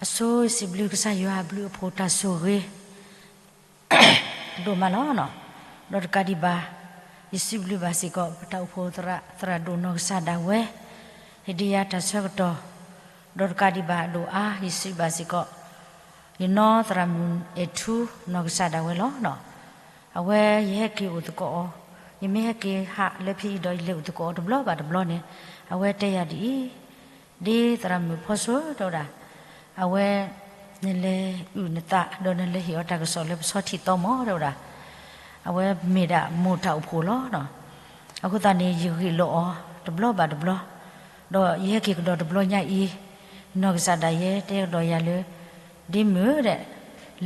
အဆိ ယစံးဘျုးကစၢ်ယွၤအဘျုးအဖှိၣ်တၢ်ဆိၣ်ဂ့ၤ ဒိၣ်မးလီၤ. ဒီးတကးဒံးဘၣ် ယစံးဘျုးဘၣ်စ့ၢ်ကီး ပတၢ်အိၣ်ဖှိၣ်သရၣ်ဒိၣ်နီၢ်ကစၢ်ဒၣ်ဝဲ ဟ့ၣ်ဒံးယၤတၢ်ဆၢကတီၢ်, ဒီးတကးဒံးဘၣ်အဒိၣ်အါ ယစံးဘျုးဘၣ်စ့ၢ်ကီး ယနီၢ်သရၣ်မုၣ်အဲၣ်ထူနီၢ်ကစၢ်ဒၣ်ဝဲလီၤ. အဝဲယဟဲက့ၤအိၣ်သကိးအီၤ, ယမ့ၢ်ဟဲက့ၤဟးလၢဖဲအံၤဒီး ယလဲၤအိၣ်သကိးအီၤတဘျီဘၣ်တဘျီန့ၣ် အဝဲတဲယၤဒ်အံၤ, ဒ်သရၣ်မုၣ်ဖီဆိတဲဝဲဒၣ်, အဝဲ နလဲၤအုၣ်နသး ဒီးနလဲၤဟ့ၣ်အီၤတၢ်ကစီၣ်လၢပဆီထံးသီမး တဲဝဲဒၣ်, အဝဲမ့ၢ်ဒၣ်မိၢ်တၢ်အိၣ်ဖှိၣ်လီၤ. အဃိသတးန့ၣ် ယဂ့ၢ်လိာ်အီၤတဘျီဘၣ်တဘျီ, ဒီးယဟဲက့ၤကဒီးတဘျီညါအံၤ, နီၢ်ကစၢ်ဒၣ်ယဲတဲကဒီးယၤလၢ ဒ်မုၣ်ဧၢ,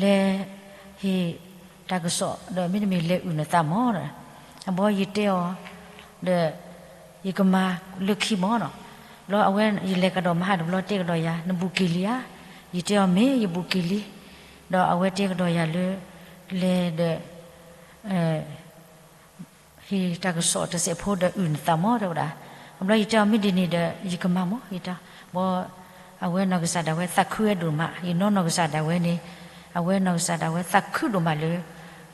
လဲၤဟ့ၣ်တၢ်ကစီၣ်ဒီးမ့တမ့ၢ်လဲၤအုၣ်နသးမး, အဘီယတဲအီၤ, ဒီး ယကမၤလၢခံမး, ဘျီအဝဲယလဲၤကဒီးမဟါတဘျီတဲကဒီးယၤ နဘူးက့ၤလံဧါ, ယတဲအီၤမ့ၢ်ယဘူးက့ၤလံ, ဒီးအဝဲတဲကဒီးယၤလၢ လဲၤဒီး ဟ့ၣ်တၢ်ကစီၣ်တစဲးဖိဒီးအုၣ်နသးမး တဲဝဲဒၣ်, အဘျီယတဲအီၤမ့ၢ်ဒ်န့ၣ်ဒီး ယကမၤမး ယတဲ, ဘီ အဝဲနီၢ်ကစၢ်ဒၣ်ဝဲသးခုဝဲဒိၣ်မး, ယနီၢ်နီၢ်ကစၢ်ဒၣ်ဝဲန့ၣ်, အဝဲနီၢ်ကစၢ်ဒၣ်ဝဲသးခုဒိၣ်မးလၢ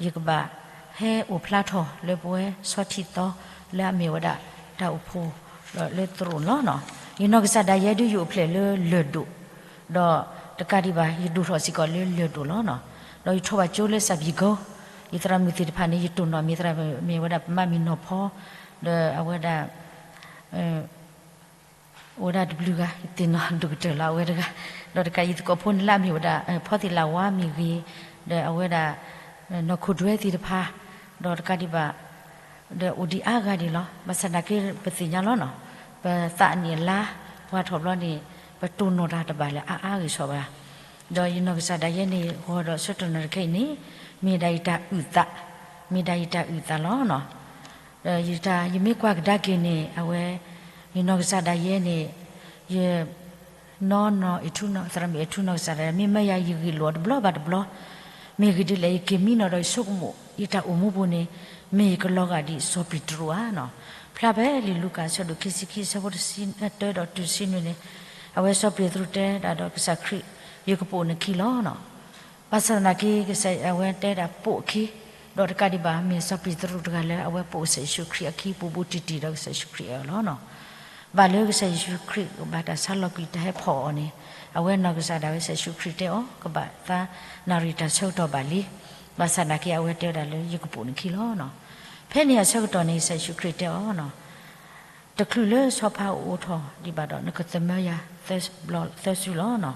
ယကဘၣ်ဟဲအိၣ်ဖျါထီၣ်လၢပဝဲဆီထံးသီ လၢအမ့ၢ်ဝဲဒၣ်တၢ်အိၣ်ဖှိၣ်လၢသရိာ်လီၤ. ယနီၢ်ကစၢ်ဒၣ်ယဲဒုးယအိၣ်ဖျဲၣ်လၢလၢၢ်ဒိၣ်, ဒီးတကးဒံးဘၣ် ယဒိၣ်ထီၣ်စ့ၢ်ကီးလၢလၢၢ်ဒိၣ်လီၤ. ဒီးယထီၣ်ဘၣ်ကၠိလၢစၣ်ပံၤကိ, ယသရၣ်မုၣ်သ့ၣ်တဖၣ်န့ၣ် ယတိၢ်နီၣ်မ့ၢ်သရၣ်မုၣ်မ့ၢ်ဝဲဒၣ်ပမါမံၤနီၢ်ဖီ, ဒီးအဝဲဒၣ် အိၣ်ဝဲဒၣ်တဘျုးဂၤ ယသ့ၣ်နီၣ်ဒိၣ်ကတၢၢ်လီၤ အဝဲတဂၤ, ဒီးတကးယသကိးဖိန့ၣ်လၢအမ့ၢ်ဝဲဒၣ် ဖီသ့ၣ်လၣ်ဝါမ့ၢ်ဂ့ၤ, ဒီးအဝဲဒၣ် နီၢ်ခိၣ်ဒွဲသ့ၣ်တဖၣ်, ဒီးတကးဒံးဘၣ် ဒီးအိၣ်ဒံးအါဂၤဒံးလီၤ. ဘၣ်ဆၣ်သနာ်က့ပသ့ၣ်ညါလီၤနီၤ, ပသးအနံၣ်အလါ ပှၤထီၣ်ဘျီန့ၣ် ပတိၢ်နီၣ်တၢ်တဘၣ်လၢအအါဂ့ၤဆီဘၣ်. ဒီးယနီၢ်ကစၢ်ဒၣ်ယဲန့ၣ် ဂီၤဒီးဆၢကတီၢ်နၣ်ရံၣ်ခဲအံၤန့ၣ် မ့ၢ်ဒၣ်ယတၢ်အုၣ်သး, မ့ၢ်ဒၣ်ယတၢ်အုၣ်သးလီၤနီၤ. ဒီးယတၢ် ယမ့ၢ်ကွၢ်ကဒါက့ၤန့ၣ် အဝဲ ယနီၢ်ကစၢ်ဒၣ်ယဲန့ၣ် ယ နီၢ်နီၢ်အဲၣ်ထူနီၢ် သရၣ်မုၣ်အဲၣ်ထူနီၢ်ကစၢ်ဒၣ် မ့ၢ်မၢယၤ ယဂ့ၢ်လိာ်အီၤတဘျီဘၣ်တဘျီ, မ့ၢ်ဂ့ၢ်ဒ်လဲၣ် ယက့ၤမံနီၤဒီး ယဆိကမိၣ် ယတၢ်အိၣ်မူပူၤန့ၣ် မ့ၢ်ယကလီၤဂာ်ဒ်စီၤပ့းတရူးဧါနီၤ. ဖျါဖဲလံာ်လူၤကၣ်အဆၢဒိၣ်ခံဆံခံ အဆၢဖိတဆံတၢဒီးတုၤတဆံနွံန့ၣ် အဝဲစီၤပ့းတရူးတဲဒၣ်ဒီးကစၢ်ခရံာ် ယကပိာ်နခံလီၤနီၤ. ဘၣ်ဆၣ်သနာ်က့ ကစၢ်အဝဲတဲဒၣ်ပိာ်အခံ, ဒီးတကးဒံးဘၣ် မ့ၢ်စီၤပ့းတရူးတဂၤလၢအဝဲပိာ်ကစၢ်ယ့ၣ်ၡူးခရံာ်အခံ ပူၤဘူးတံၢ်တံၢ်ဒီးကစၢ်ယ့ၣ်ၡူးခရံာ်အၢၣ်လီၤနီၤ. ဘၣ်လၢကစၢ်ယ့ၣ်ၡူးခရံာ်ကဘၣ်တၢ်ဆါလီၤကွံာ်တၢ်ဟဲဖီၣ်အီၤန့ၣ် အဝဲနီၢ်ကစၢ်ဒၣ်ဝဲကစၢ်ယ့ၣ်ၡူးခရံာ်တဲအီၤ ကဘၣ်သးနၣ်ရံၣ်တၢ်ဆၢကတီၢ်ဘၣ်လံ. ဘၣ်ဆၣ်သနာ်က့အဝဲတဲဝဲဒၣ်လၢယကပိာ်နခံလီၤနီၤ. ဖဲန့ၣ်အဆၢကတီၢ်န့ၣ် ကစၢ်ယ့ၣ်ၡူးခရံာ်တဲအီၤနီၤ တချုးလၢဆီဖါအိၣ်အိၣ်ထီၣ်ဒံးဘၣ်ဒီး နကသမၢယၤသၢဘျီသၢစုလီၤနီၤ.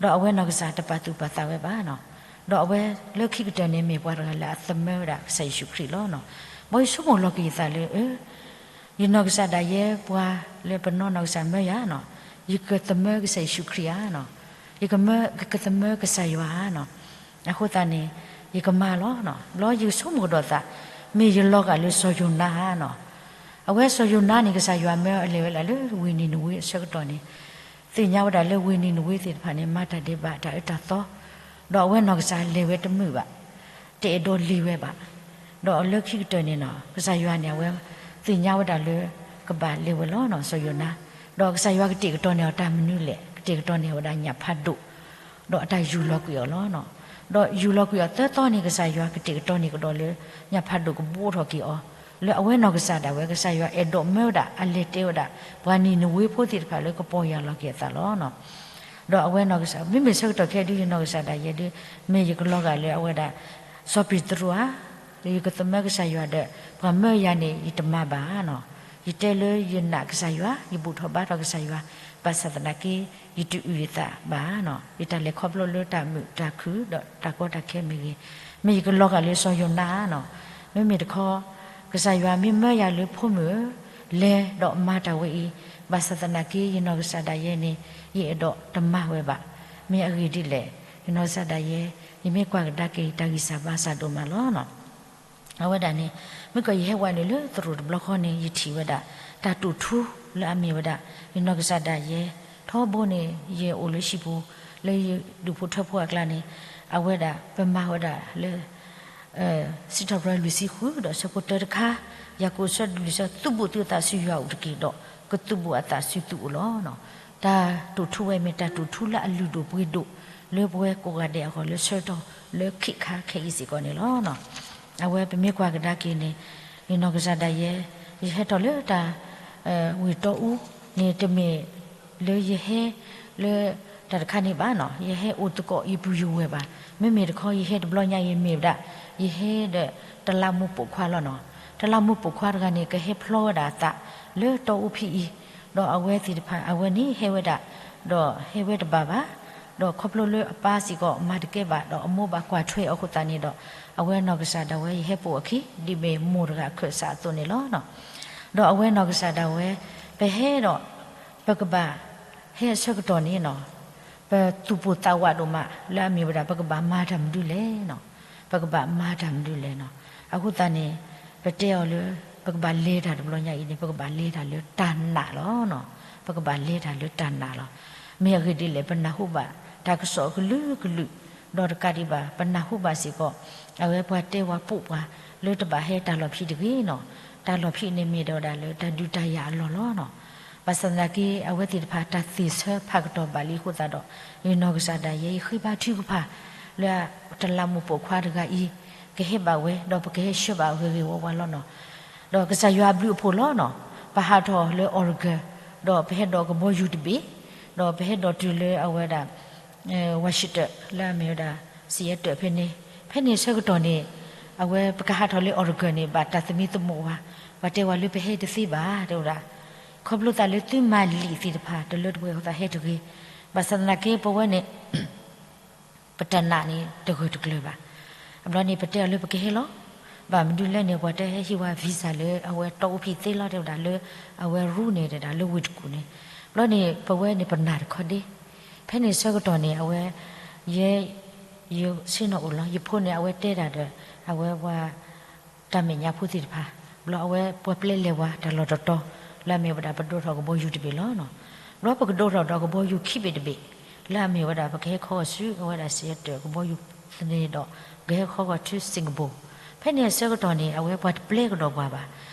ဒီးအဝဲနီၢ်ကစၢ်တပာ်သူၣ်ပာ်သးဝဲဘၣ်နီၤ. ဒီးအဝဲလၢခံကတၢၢ်န့ၣ် မ့ၢ်ပှၤတဂၤလၢအသမၢဝဲဒၣ်ကစၢ်ယ့ၣ်ၡူးခရံာ်လီၤနီၤ. ဘၣ်ယဆိကမိၣ်လီၤက့ၤယသးလၢ အၢ ယနီၢ်ကစၢ်ဒၣ်ယဲပှၤလၢပနီၢ်နီၢ်ကစၢ်မၢယၤနီၤ, ယကသမၢကစၢ်ယ့ၣ်ၡူးခရံာ်ဧါနီၤ, ယကမၢ ကသမၢကစၢ်ယွၤဧါနီၤ. အဃိသတးန့ၣ် ယကမၤလီၤနီၤ. ဘျီယကဆိကမိၣ်ကဒီးသး မ့ၢ်ယလီၤဂာ်လၢစီၤယိၤနါဧါနီၤ. အဝဲစီၤယိၤနါန့ၣ် ကစၢ်ယွၤမၢအလဲၤဝဲဒၣ်လၢဝ့ၢ်နံၤနဝ့အဆၢကတီၢ်န့ၣ် သ့ၣ်ညါဝဲဒၣ်လၢဝ့ၢ်နံၤနဝ့သ့ၣ်တဖၣ်န့ၣ် မၤတၢ်ဒဲးဘးတၢ်အၢတၢ်သီ, ဒီးအဝဲနီၢ်ကစၢ်လဲၤဝဲတမုာ်ဘၣ်, တအဲၣ်ဒိးလ့ၤဝဲဘၣ်. ဒီးလၢခံကတၢၢ်န့ၣ်နီၤ ကစၢ်ယွၤန့ၣ် အဝဲသ့ၣ်ညါဝဲဒၣ်လၢ ကဘၣ်လဲၤဝဲလီၤနီၤ စီၤယိၤနါ. ဒီးကစၢ်ယွၤကတဲာ်ကတီၤန့ၢ်အီၤတၢ်မနုၤလဲၣ်, ကတဲာ်ကတီၤန့ၢ်ဝဲဒၣ်ညၣ်ဖးဒိၣ်, ဒီးအတၢ်ယူၢ်လီၤကွံာ်အီၤလီၤနီၤ. ဒီးယူၢ်လီၤကွံာ်အီၤသၢသီန့ၣ် ကစၢ်ယွၤကတဲာ်ကတီၤန့ၢ်ကဒီးလၢ ညၣ်ဖးဒိၣ်ကဘိးထီၣ်က့ၤအီၤ, လၢအဝဲနီၢ်ကစၢ်ဒၣ်ဝဲ ကစၢ်ယွၤအဲၣ်ဒိးမၢဝဲဒၣ် အလဲၤတဲဝဲဒၣ် ပှၤနံၤနဝ့ဖိသ့ၣ်တဖၣ်လၢကပီၢ်ယၢ်လီၤက့ၤအသးလီၤနီၤ. ဒီးအဝဲနီၢ်ကစၢ် မ့မ့ၢ်ဆၢကတီၢ်ခဲဒုး ယနီၢ်ကစၢ်ဒၣ်ယဲဒုး မ့ၢ်ယကလီၤဂာ်လၢအဝဲဒၣ် စီၤပ့းတရူးဧါ, ယကသမၢကစၢ်ယွၤဒီး ပှၤမၢယၤန့ၣ် ယတမၤဘၣ်နီၤ. ယတဲလၢယနာ်ကစၢ်ယွၤ, ယဘူၣ်ထီၣ်ဘါထီၣ်ကစၢ်ယွၤ, ဘၣ်ဆၣ်သနာ်က့ ယတအုၣ်ယသးဘၣ်နီၤ. ယတၢ်လဲၤခီဖျိလၢတၢ်မုာ်တၢ်ခုၣ်ဒီးတၢ်ကီတၢ်ခဲမ့ၢ်ဂ့ၤ, မ့ၢ်ယကလီၤဂာ်လၢစီၤယိၤနါနီၤ. မ့မ့ၢ်တခီ ကစၢ်ယွၤမ့ၢ်မၢယၤလၢဖိမုၣ်ဧၢ, လဲၤဒီးမၤတၢ်ဝဲအံၤ, ဘၣ်ဆၣ်သနာ်က့ ယနီၢ်ကစၢ်ဒၣ်ယဲန့ၣ် ယအဲၣ်ဒိးတမၤဝဲဘၣ်. မ့ၢ်အဂ့ၢ်ဒ်လဲၣ်, ယနီၢ်ကစၢ်ဒၣ်ယဲ ယမ့ၢ်ကွၢ်ကဒါက့ၤ တၢ်ဂံၢ်စၢ်ဘါစၢ်ဒိၣ်မးလီၤနီၤ. အဝဲဒၣ်န့ၣ် မ့ၢ်ကီးယဟဲဝဲနုာ်လၢသရိာ်တဘျီဃီန့ၣ် ယထံၣ်ဝဲဒၣ် တၢ်တိာ်ထူလၢအမ့ၢ်ဝဲဒၣ် ယနီၢ်ကစၢ်ဒၣ်ယဲ ထီဘိန့ၣ် ယအိၣ်လၢဟံၣ်ပူၤ လၢယဒူၣ်ဖိထၢဖိအကျါန့ၣ် အဝဲဒၣ် ပမၤဝဲဒၣ်လၢ စံးထီၣ်ပတြၢၤလွံၢ်ဆံဃုဒီးဆၢဖိတၢတခါ, ယၤကိာ်ဆၢဒိၣ်လွံၢ်ဆၢ သုးဘူးသုသးဆူယွၤအအိၣ်တက့ၢ်ဒီး ကသုးဘူးအသးဆူသုအိၣ်လီၤနီၤ. တၢ်တိာ်ထူဝဲမ့ၢ်တၢ်တိာ်ထူလၢအလုၢ်ဒိၣ်ပှ့ၤဒိၣ် လၢပဝဲကိးဂၤဒဲးအဂီၢ်လၢဆၢကတီၢ်လၢခံခါခဲအံၤစ့ၢ်ကီးန့ၣ်လီၤ. အဝဲပမ့ၢ်ကွၢ်ကဒါက့ၤန့ၣ် ယနီၢ်ကစၢ်ဒၣ်ယဲ ယဟဲထီၣ်လၢတၢ် ဝ့ၢ်တီအူန့ၣ် တမ့ၢ်လၢယဟဲလၢတၢ်တခါန့ၣ်ဘၣ်နီၤ, ယဟဲအိၣ်သကိးယပုၢ်ယဝဲၢ်ဘၣ်. မ့မ့ၢ်တခီယဟဲတဘျီညါအံၤမ့ၢ်ဝဲဒၣ် ယဟဲဒီးတလးမူးပိာ်ခွါလီၤနီၤ. တလးမူးပိာ်ခွါတဂၤန့ၣ် ကဟဲဖျီဝဲဒၣ်အသးလၢတီအူဖံအံၤ, ဒီးအဝဲသ့ၣ်တဖၣ် အဝဲန့ၣ်ဟဲဝဲဒၣ် ဒီးဟဲဝဲတဘၣ်ဘၣ်, ဒီးခီဖျိလၢအပၢ်စ့ၢ်ကီးမၤတကဲဘၣ် ဒီးအမိၢ်ဘၣ်ကွၢ်ထွဲအီၤအဃိသတးန့ၣ်ဒီး အဝဲနီၢ်ကစၢ်ဒၣ်ဝဲယဟဲပိာ်အခံ ဒ်မ့ၢ်မိၢ်တဂၤအခၢၣ်စးအသိးန့ၣ်လီၤ. ဒီးအဝဲနီၢ်ကစၢ်ဒၣ်ဝဲ ပဟဲဒီး ပကဘၣ်ဟဲအဆၢကတီၢ်န့ၣ်နီၤ ပသူၣ်ပိၢ်သးဝးဒိၣ်မး လၢအမ့ၢ်ဝဲဒၣ် ပကဘၣ်မၤတၢ်မနုၤလဲၣ်နီၤ, ပကဘၣ်မၤတၢ်မနုၤလဲၣ်နီၤ. အဃိသတးန့ၣ် ပတဲအီၤလၢ ပကဘၣ်လဲၤတၢ်တဘျီညါအံၤန့ၣ် ပကဘၣ်လဲၤတၢ်လၢတၢ်နာ်လီၤနီၤ, ပကဘၣ်လဲၤတၢ်လၢတၢ်နာ်လီၤ. မ့ၢ်အဂ့ၢ်ဒ်လဲၣ် ပနၢ်ဟူဘၣ်တၢ်ကစီၣ်အကလုာ်ကလုာ်, ဒီးတကးဒံးဘၣ် ပနၢ်ဟူဘၣ်စ့ၢ်ကီး အဝဲပှၤတဲဝဲပိာ်ပှၤလၢတဘၣ်ဟဲတၢ်လီၢ်ဖံးတဂ့ၤနီၤ, တၢ်လီၢ်ဖံးန့ၣ်မ့ၢ်ဒၣ်ဝဲဒၣ်လၢတၢ်ဒုးတၢ်ယၤအလီၢ်လီၤနီၤ. ဘၣ်ဆၣ်သနာ်က့ အဝဲသ့ၣ်တဖၣ်တၢ်သ့ၣ်ဆၢဖးကတီၢ်ဘၣ်လံအဃိသတးဒီး ယနီၢ်ကစၢ်ဒၣ်ယဲ ယဃ့ဘါထုကဖၣ် လၢတလးမူးပိာ်ခွါတဂၤအံၤ ကဟဲဘၣ်ဝဲ ဒီးပကဟဲဆှၢဘၣ်ဂ့ၤဂ့ၤဝါဝါလီၤနီၤ. ဒီးကစၢ်ယွၤအဘျုးအဖှိၣ်လီၤနီၤ, ပဟးထီၣ်လၢ Oregon ဒီးပဟဲဒိးကဘီယူၤတဘ့ၣ်, ဒီးပဟဲဒိးတုၤလၢအဝဲဒၣ် Washington လၢအမ့ၢ်ဝဲဒၣ် Seattle ဖဲန့ၣ်, ဖဲန့ၣ်ဆၢကတီၢ်န့ၣ် အဝဲပကဟးထီၣ်လၢ Oregon န့ၣ် ဘၣ်တၢ်သမံသမိးဝဲ, ပှၤတဲဝဲလၢပဟဲတသ့ဘၣ် တဲဝဲဒၣ်, ခီဖျိသးလၢသုမၤလံာ်သ့ၣ်တဖၣ် တလၢတပှဲၤအဃိသတးဟဲတဂ့ၤ, ဘၣ်ဆၣ်သနာ်က့ပဝဲန့ၣ် ပတၢ်နာ်န့ၣ် တဂၢၢ်တကျၢၤဘၣ်. အဘျီန့ၣ် ပတဲအီၤလၢပကဟဲလီၤ, ဘၣ်မနုၤလဲၣ်န့ၣ် ပှၤတဟဲဟ့ၣ်ဝဲ visa လၢအဝဲတီအူဖံသ့လီၤ တဲဝဲဒၣ်လၢ အဝဲရူန့ၣ်တဲဒၣ်လၢဝ့ၢ်တကူၣ်န့ၣ်, ဘျီန့ၣ် ပဝဲန့ၣ်ပနာ်တခီဒ့, ဖဲန့ၣ်ဆၢကတီၢ်န့ၣ် အဝဲ ယဲ ယဆ့ၣ်နီၤအိၣ်လီၤ, ယဖိန့ၣ် အဝဲတဲတၢ်ဒီး အဝဲပှၤ တၢ်မဲာ်ညါဖိသ့ၣ်တဖၣ်, ဘျီအဝဲပှၤပျဲလဲၤဝဲတၢ်လီၢ်တတီၤ လၢအမ့ၢ်ဝဲဒၣ်ပဒိးထီၣ်ကဘီယူၤတဘ့ၣ်လီၤနီၤ. ဘျီပကဒိးထီၣ်ဒီးကဘီယူၤခံဘ့ၣ်တဘ့ၣ် လၢအမ့ၢ်ဝဲဒၣ် ပကဟဲခီဂီၤဆူအဝဲဒၣ် Seattle ကဘီယူၤသန့ၤဒီး ကဟဲခီဂီၤဆူ Singapore, ဖဲန့ၣ်အဆၢကတီၢ်န့ၣ် အဝဲပှၤတပျဲကဒီးပှၤဘၣ်,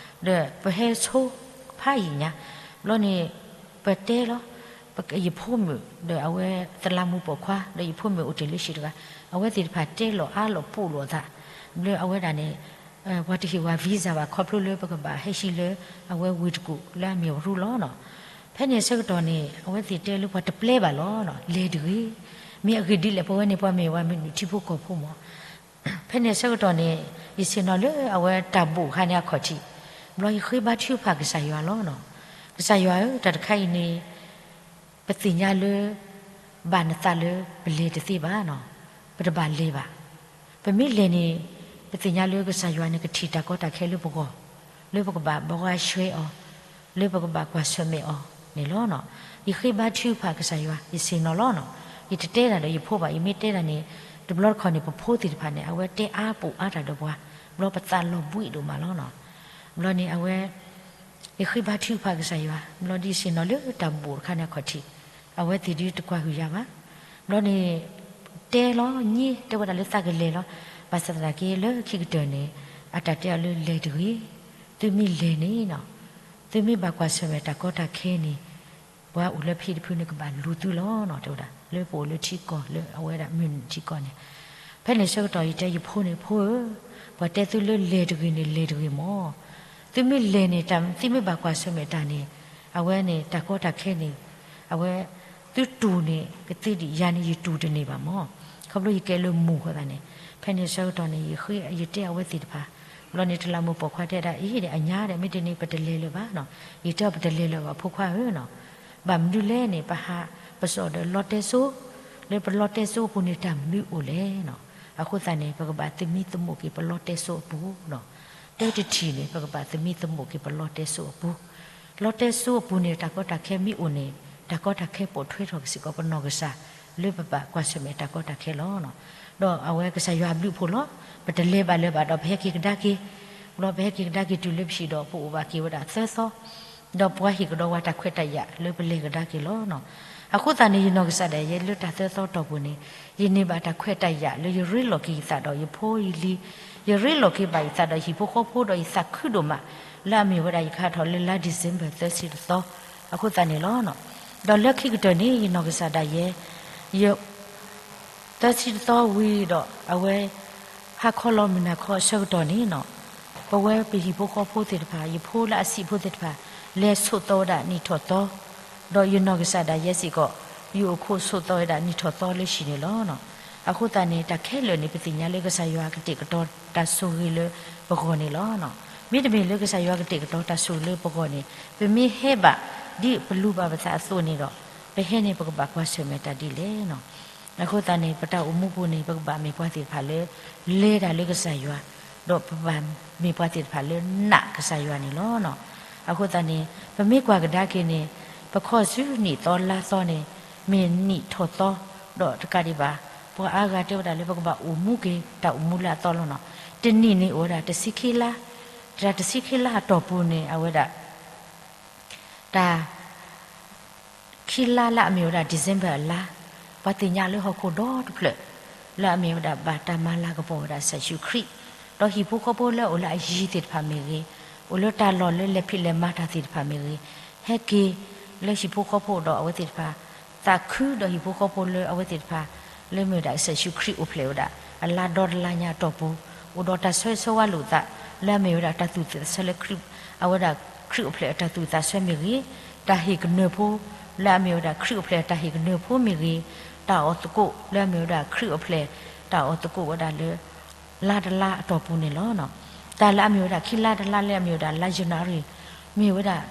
ဒီးပဟဲဆိဖးယံာ်ညါ, ဘျီန့ၣ် ပတဲလီၤ ယဖိမုၣ် ဒီးအဝဲသလးမူးပိာ်ခွါ ဒီးယဖိမုၣ်အိၣ်တ့ၢ်လၢဟံၣ်တဂၤ, အဝဲသ့ၣ်တဖၣ်တဲလီၤအါလီၤပူးလိာ်အသး, ဘျီအဝဲဒၣ်န့ၣ် ပှၤတဟ့ၣ်ဝဲ visa ဘၣ် ခီဖျိလၢပကဘၣ်ဟဲဟံးလၢ အဝဲဝ့ၢ်တကူၣ်လၢအမ့ၢ်ရူလီၤနီၤ. ဖဲန့ၣ်အဆၢကတီၢ်န့ၣ် အဝဲသ့ၣ်တဲလၢပှၤတပျဲဘၣ်လီၤနီၤ, လဲၤတဂ့ၤ, မ့ၢ်အဂ့ၢ်ဒ်လဲၣ် ပဝဲန့ၣ်ပှၤမ့ၢ်ဝဲမ့ၢ်နုာ်ထံဖိကီၢ်ဖိမး ဖဲန့ၣ်အဆၢကတီၢ်န့ၣ် ယဆ့ၣ်နီၤလၢအဝဲတၢ်ဘိၣ်အခါန့ၣ်အခီၣ်ထံး, ဘျီယဃ့ဘါထုကဖၣ်ကစၢ်ယွၤလီၤနီၤ. ကစၢ်ယွၤဧၢ, တၢ်တခါအံၤန့ၣ် ပသ့ၣ်ညါလၢ ဘၣ်နသးလၢပလဲၤတသ့ဘၣ်နီၤ, ပတဘၣ်လဲၤဘၣ်. ပမ့ၢ်လဲၤန့ၣ် ပသ့ၣ်ညါလၢကစၢ်ယွၤန့ၣ်ကထံၣ်တၢ်ကီတၢ်ခဲလၢပဂီၢ်, လၢပကဘၣ်ဘှါရှဲအီၤ, လၢပကဘၣ်ကွၢ်ဆၢၣ်မဲာ်အီၤန့ၣ်လီၤနီၤ. ယဃ့ဘါထုကဖၣ်ကစၢ်ယွၤ, ယဆ့ၣ်နီၤလီၤနီၤ. ယတတဲတၢ်ဒီးယဖိဘၣ်, ယမ့ၢ်တဲတၢ်န့ၣ် တဘျီတခီၣ်န့ၣ် ပဖိသ့ၣ်တဖၣ်န့ၣ် အဝဲတဲအါပူၤအါတၢ်ဒီးပှၤ, ဘျီပသးလီၤဘှံးဒိၣ်မးလီၤနီၤ. ဘျီန့ၣ်အဝဲ ယဃ့ဘါထုကဖၣ်ကစၢ်ယွၤ, ဘျီဒ်ယဆ့ၣ်နီၤလၢတၢ်ဘိၣ်တခါန့ၣ်အခီၣ်ထံး, အဝဲသ့ၣ်ဒုးတကွၢ်ဟုၣ်ယၤဘၣ်. ဘျီန့ၣ် တဲလီၤညါ, တဲဝဲဒၣ်လၢသးကလဲၤလီၤ. ဘၣ်ဆၣ်သနာ်က့လၢခံကတၢၢ်န့ၣ် အတၢ်တဲအီၤလၢလဲၤတဂ့ၤ, သုမ့ၢ်လဲၤန့ၣ်နီၤ, သုမ့ၢ်ဘၣ်ကွၢ်ဆၢၣ်မဲာ်တၢ်ကီတၢ်ခဲန့ၣ် ပှၤအိၣ်လၢဖံတဖုန့ၣ်ကဘၣ်လူၤသုလီၤနီၤ တဲဝဲဒၣ်, လၢပအိၣ်လၢထံကီၢ်လၢအဝဲဒၣ်မုၢ်နံၤထံကီၢ်န့ၣ်. ဖဲန့ၣ်ဆၢကတီၢ်ယတဲယဖိန့ၣ်, ဖိဧၢ, ပှၤတဲသုလၢလဲၤတဂ့ၤန့ၣ် လဲၤတဂ့ၤမး. သုမ့ၢ်လဲၤန့ၣ် တၢ်သုမ့ၢ်ဘၣ်ကွၢ်ဆၢၣ်မဲာ်တၢ်န့ၣ်, အဝဲန့ၣ် တၢ်ကီတၢ်ခဲန့ၣ် အဝဲ သုတူၢ်န့ၣ်ကသ့ဒံး, ယၤန့ၣ်ယတူၢ်တန့ၢ်ဘၣ်မး, ခီဖျိယကဲလၢမူၤအဃိသတးန့ၣ်. ဖဲန့ၣ်ဆၢကတီၢ်န့ၣ် ယဃ့ယတဲအဝဲသ့ၣ်တဖၣ်, ဘျီန့ၣ်တလးမူးပိာ်ခွါတဲဒၣ် အံၤဒီး အညါဒီး မ့ၢ်တန့ၣ် ပတလဲၤလၢၤဘၣ်နီၤ. ယတဲအီၤ ပတလဲၤလၢၤဘၣ် ဖိခွါဧၢနီၤ. ဘၣ်မနုၤလဲၣ်န့ၣ် ပဟးပစီၣ်ဒီးလီတဲစိ, လၢပလီတဲစိအပူၤန့ၣ် တၢ်မနုၤအိၣ်လဲၣ်နီၤ. အဃိသတးန့ၣ် ပကဘၣ်သမံသမိးက့ၤပလီတဲစိအပူၤနီၤ. တၢတထံၣ်န့ၣ် ပကဘၣ်သမံသမိးက့ၤပလီတဲစိအပူၤ. လီတဲစိအပူၤန့ၣ် တၢ်ကီတၢ်ခဲမ့ၢ်အိၣ်န့ၣ် တၢ်ကီတၢ်ခဲပိာ်ထွဲထီၣ်စ့ၢ်ကီးပနီၢ်ကစၢ် လၢပဘၣ်ကွၢ်ဆၢၣ်မဲာ်တၢ်ကီတၢ်ခဲလီၤ. ဒီးအဝဲကစၢ်ယွၤအဘျုးအဖှိၣ်လီၤ. ပတလဲၤဘၣ်လၢၤဘၣ်ဒီး ပဟဲက့ၤကဒါက့ၤ, ဘျီပဟဲက့ၤကဒါက့ၤတုၤလၢပဟံၣ်ဒီး ပအိၣ်ဘၣ်က့ၤဝဲဒၣ်သၢသီ, ဒီးပှၤဟ့ၣ်ကဒီးဝဲတၢ်ခွဲးတၢ်ယာ်လၢပလဲၤကဒါက့ၤလီၤ. အဃိသတးန့ၣ် ယနီၢ်ကစၢ်ဒၣ်ယဲလၢတၢ်သၢသီတီၢ်ပူၤန့ၣ် ယန့ၢ်ဘၣ်တၢ်ခွဲးတၢ်ယာ်လၢယရ့လိာ်က့ၤယသးဒီးယဖိယလံၤ, ယရ့လိာ်က့ၤဘၣ်ယသးဒီးဟံၣ်ဖိဃီဖိဒီးယသးခုဒိၣ်မး, လၢအမ့ၢ်ဝဲဒၣ်ယကဟးထီၣ်လၢလါ December သၢဆံတသီ, အဃိသတးန့ၣ်လီၤ. ဒီးလၢခံကတၢၢ်န့ၣ် ယနီၢ်ကစၢ်ဒၣ်ယဲ ယ သၢဆံတသီဝံၤဒီး အဝဲ ဟါခီလီၤမုၢ်နၤခီအဆၢကတီၢ်န့ၣ်နီၤ, ပဝဲပဟံၣ်ဖိဃီဖိသ့ၣ်တဖၣ် ယဖိလၢအဆံးဖိသ့ၣ်တဖၣ် လဲၤဆိးသီဝဲဒၣ်နံၣ်ထီၣ်သီ, ဒီးယနီၢ်ကစၢ်ဒၣ်ယဲစ့ၢ်ကီး ယအိၣ်ခိးဆိးသီဝဲဒၣ်နံၣ်ထီၣ်သီလၢဟံၣ်န့ၣ်လီၤ. အဃိသတးန့ၣ် တၢ်ခဲလၢာ်န့ၣ် ပသ့ၣ်ညါလၢကစၢ်ယွၤကတဲာ်ကတီၤတၢ်ဆိၣ်ဂ့ၤလၢပဂီၢ်န့ၣ်လီၤ. မ့တမ့ၢ်လၢကစၢ်ယွၤကတဲာ်ကတီၤတၢ်ဆိၣ်ဂ့ၤလၢပဂီၢ်န့ၣ် ပမ့ၢ်ဟဲဘၣ်ဒ်ပလူၤဘၣ်ပသးအသိးန့ၣ်ဒီး ပဟဲန့ၣ် ပကဘၣ်ကွၢ်ဆၢၣ်မဲာ်တၢ်ဒ်လဲၣ်နီၤ. အဃိသတးန့ၣ် ပတၢ်အိၣ်မူပူၤန့ၣ် ပကဘၣ်မ့ၢ်ပှၤသ့ၣ်တဖၣ်လၢ လဲၤတၢ်လၢကစၢ်ယွၤ, ဒီးပဘၣ်မ့ၢ်ပှၤသ့ၣ်တဖၣ်လၢနာ်ကစၢ်ယွၤန့ၣ်လီၤ. အဃိသတးန့ၣ် ပမ့ၢ်ကွၢ်ကဒါက့ၤန့ၣ် ပခီၣ်ဆူနံၣ်သီလါသီန့ၣ် မ့ၢ်နံၣ်ထီၣ်သီ, ဒီးတကးဒံးဘၣ် ပှၤအါဂၤတဲဝဲဒၣ်လၢပကဘၣ်အိၣ်မူက့ၤတၢ်အိၣ်မူလၢအသီလီၤနီၤ. တနံၣ်န့ၣ်အိၣ်ဝဲဒၣ်တဆံခံလါ, တၢ်တဆံခံလါအတီၢ်ပူၤန့ၣ် အဝဲဒၣ် တၢ် ခံလါလၢအမ့ၢ်ဝဲဒၣ် December အလါ, ပှၤသ့ၣ်ညါလၢဟီၣ်ခိၣ်ဒီတဖျၢၣ် လၢအမ့ၢ်ဝဲဒၣ်ဘၣ်တၢ်မၤလၤကပီၤဝဲဒၣ်ကစၢ်ယ့ၣ်ၡူးခရံာ်, ဒီးဟံၣ်ဖိဃီဖိလၢအိၣ်လၢအယံၤသ့ၣ်တဖၣ်မ့ၢ်ဂ့ၤ, အိၣ်လၢတၢ်လီၢ်လၢလဲၤဖံးလဲၤမၤတၢ်သ့ၣ်တဖၣ်မ့ၢ်ဂ့ၤ, ဟဲက့ၤလၢဟံၣ်ဖိဃီဖိဒီးအဝဲသ့ၣ်တဖၣ် သးခုဒီးဟံၣ်ဖိဃီဖိလၢအဝဲသ့ၣ်တဖၣ် လၢမ့ၢ်ဝဲဒၣ်ကစၢ်ယ့ၣ်ၡူးခရံာ်အိၣ်ဖျဲၣ်ဝဲဒၣ် အလါဒီတလါညါအတီၢ်ပူၤ, အိၣ်ဒီးတၢ်ဆိၣ်ဂ့ၤဆိၣ်ဝါလိာ်သး လၢအမ့ၢ်ဝဲဒၣ်တၢ်သူၣ်သးဆၢလၢခရံာ်, အဝဲဒၣ်ခရံာ်အိၣ်ဖျဲၣ်အတၢ်သူၣ်သးဆၢမ့ၢ်ဂ့ၤ, တၢ်ဟ့ၣ်ကနၢၤဖိ လၢအမ့ၢ်ဝဲဒၣ်ခရံာ်အိၣ်ဖျဲၣ်တၢ်ဟ့ၣ်ကနၢၤဖိမ့ၢ်ဂ့ၤ, တၢ်အီၣ်သကိး လၢအမ့ၢ်ဝဲဒၣ်ခရံာ်အိၣ်ဖျဲၣ် တၢ်အီၣ်သကိးဝဲဒၣ်လၢ လါတလါအတီၢ်ပူၤန့ၣ်လီၤ. တၢ်လၢအမ့ၢ်ဝဲဒၣ်ခံလါတလါလၢအမ့ၢ်ဝဲဒၣ်လါယနူၤအါရံၤ မ့ၢ်ဝဲဒၣ်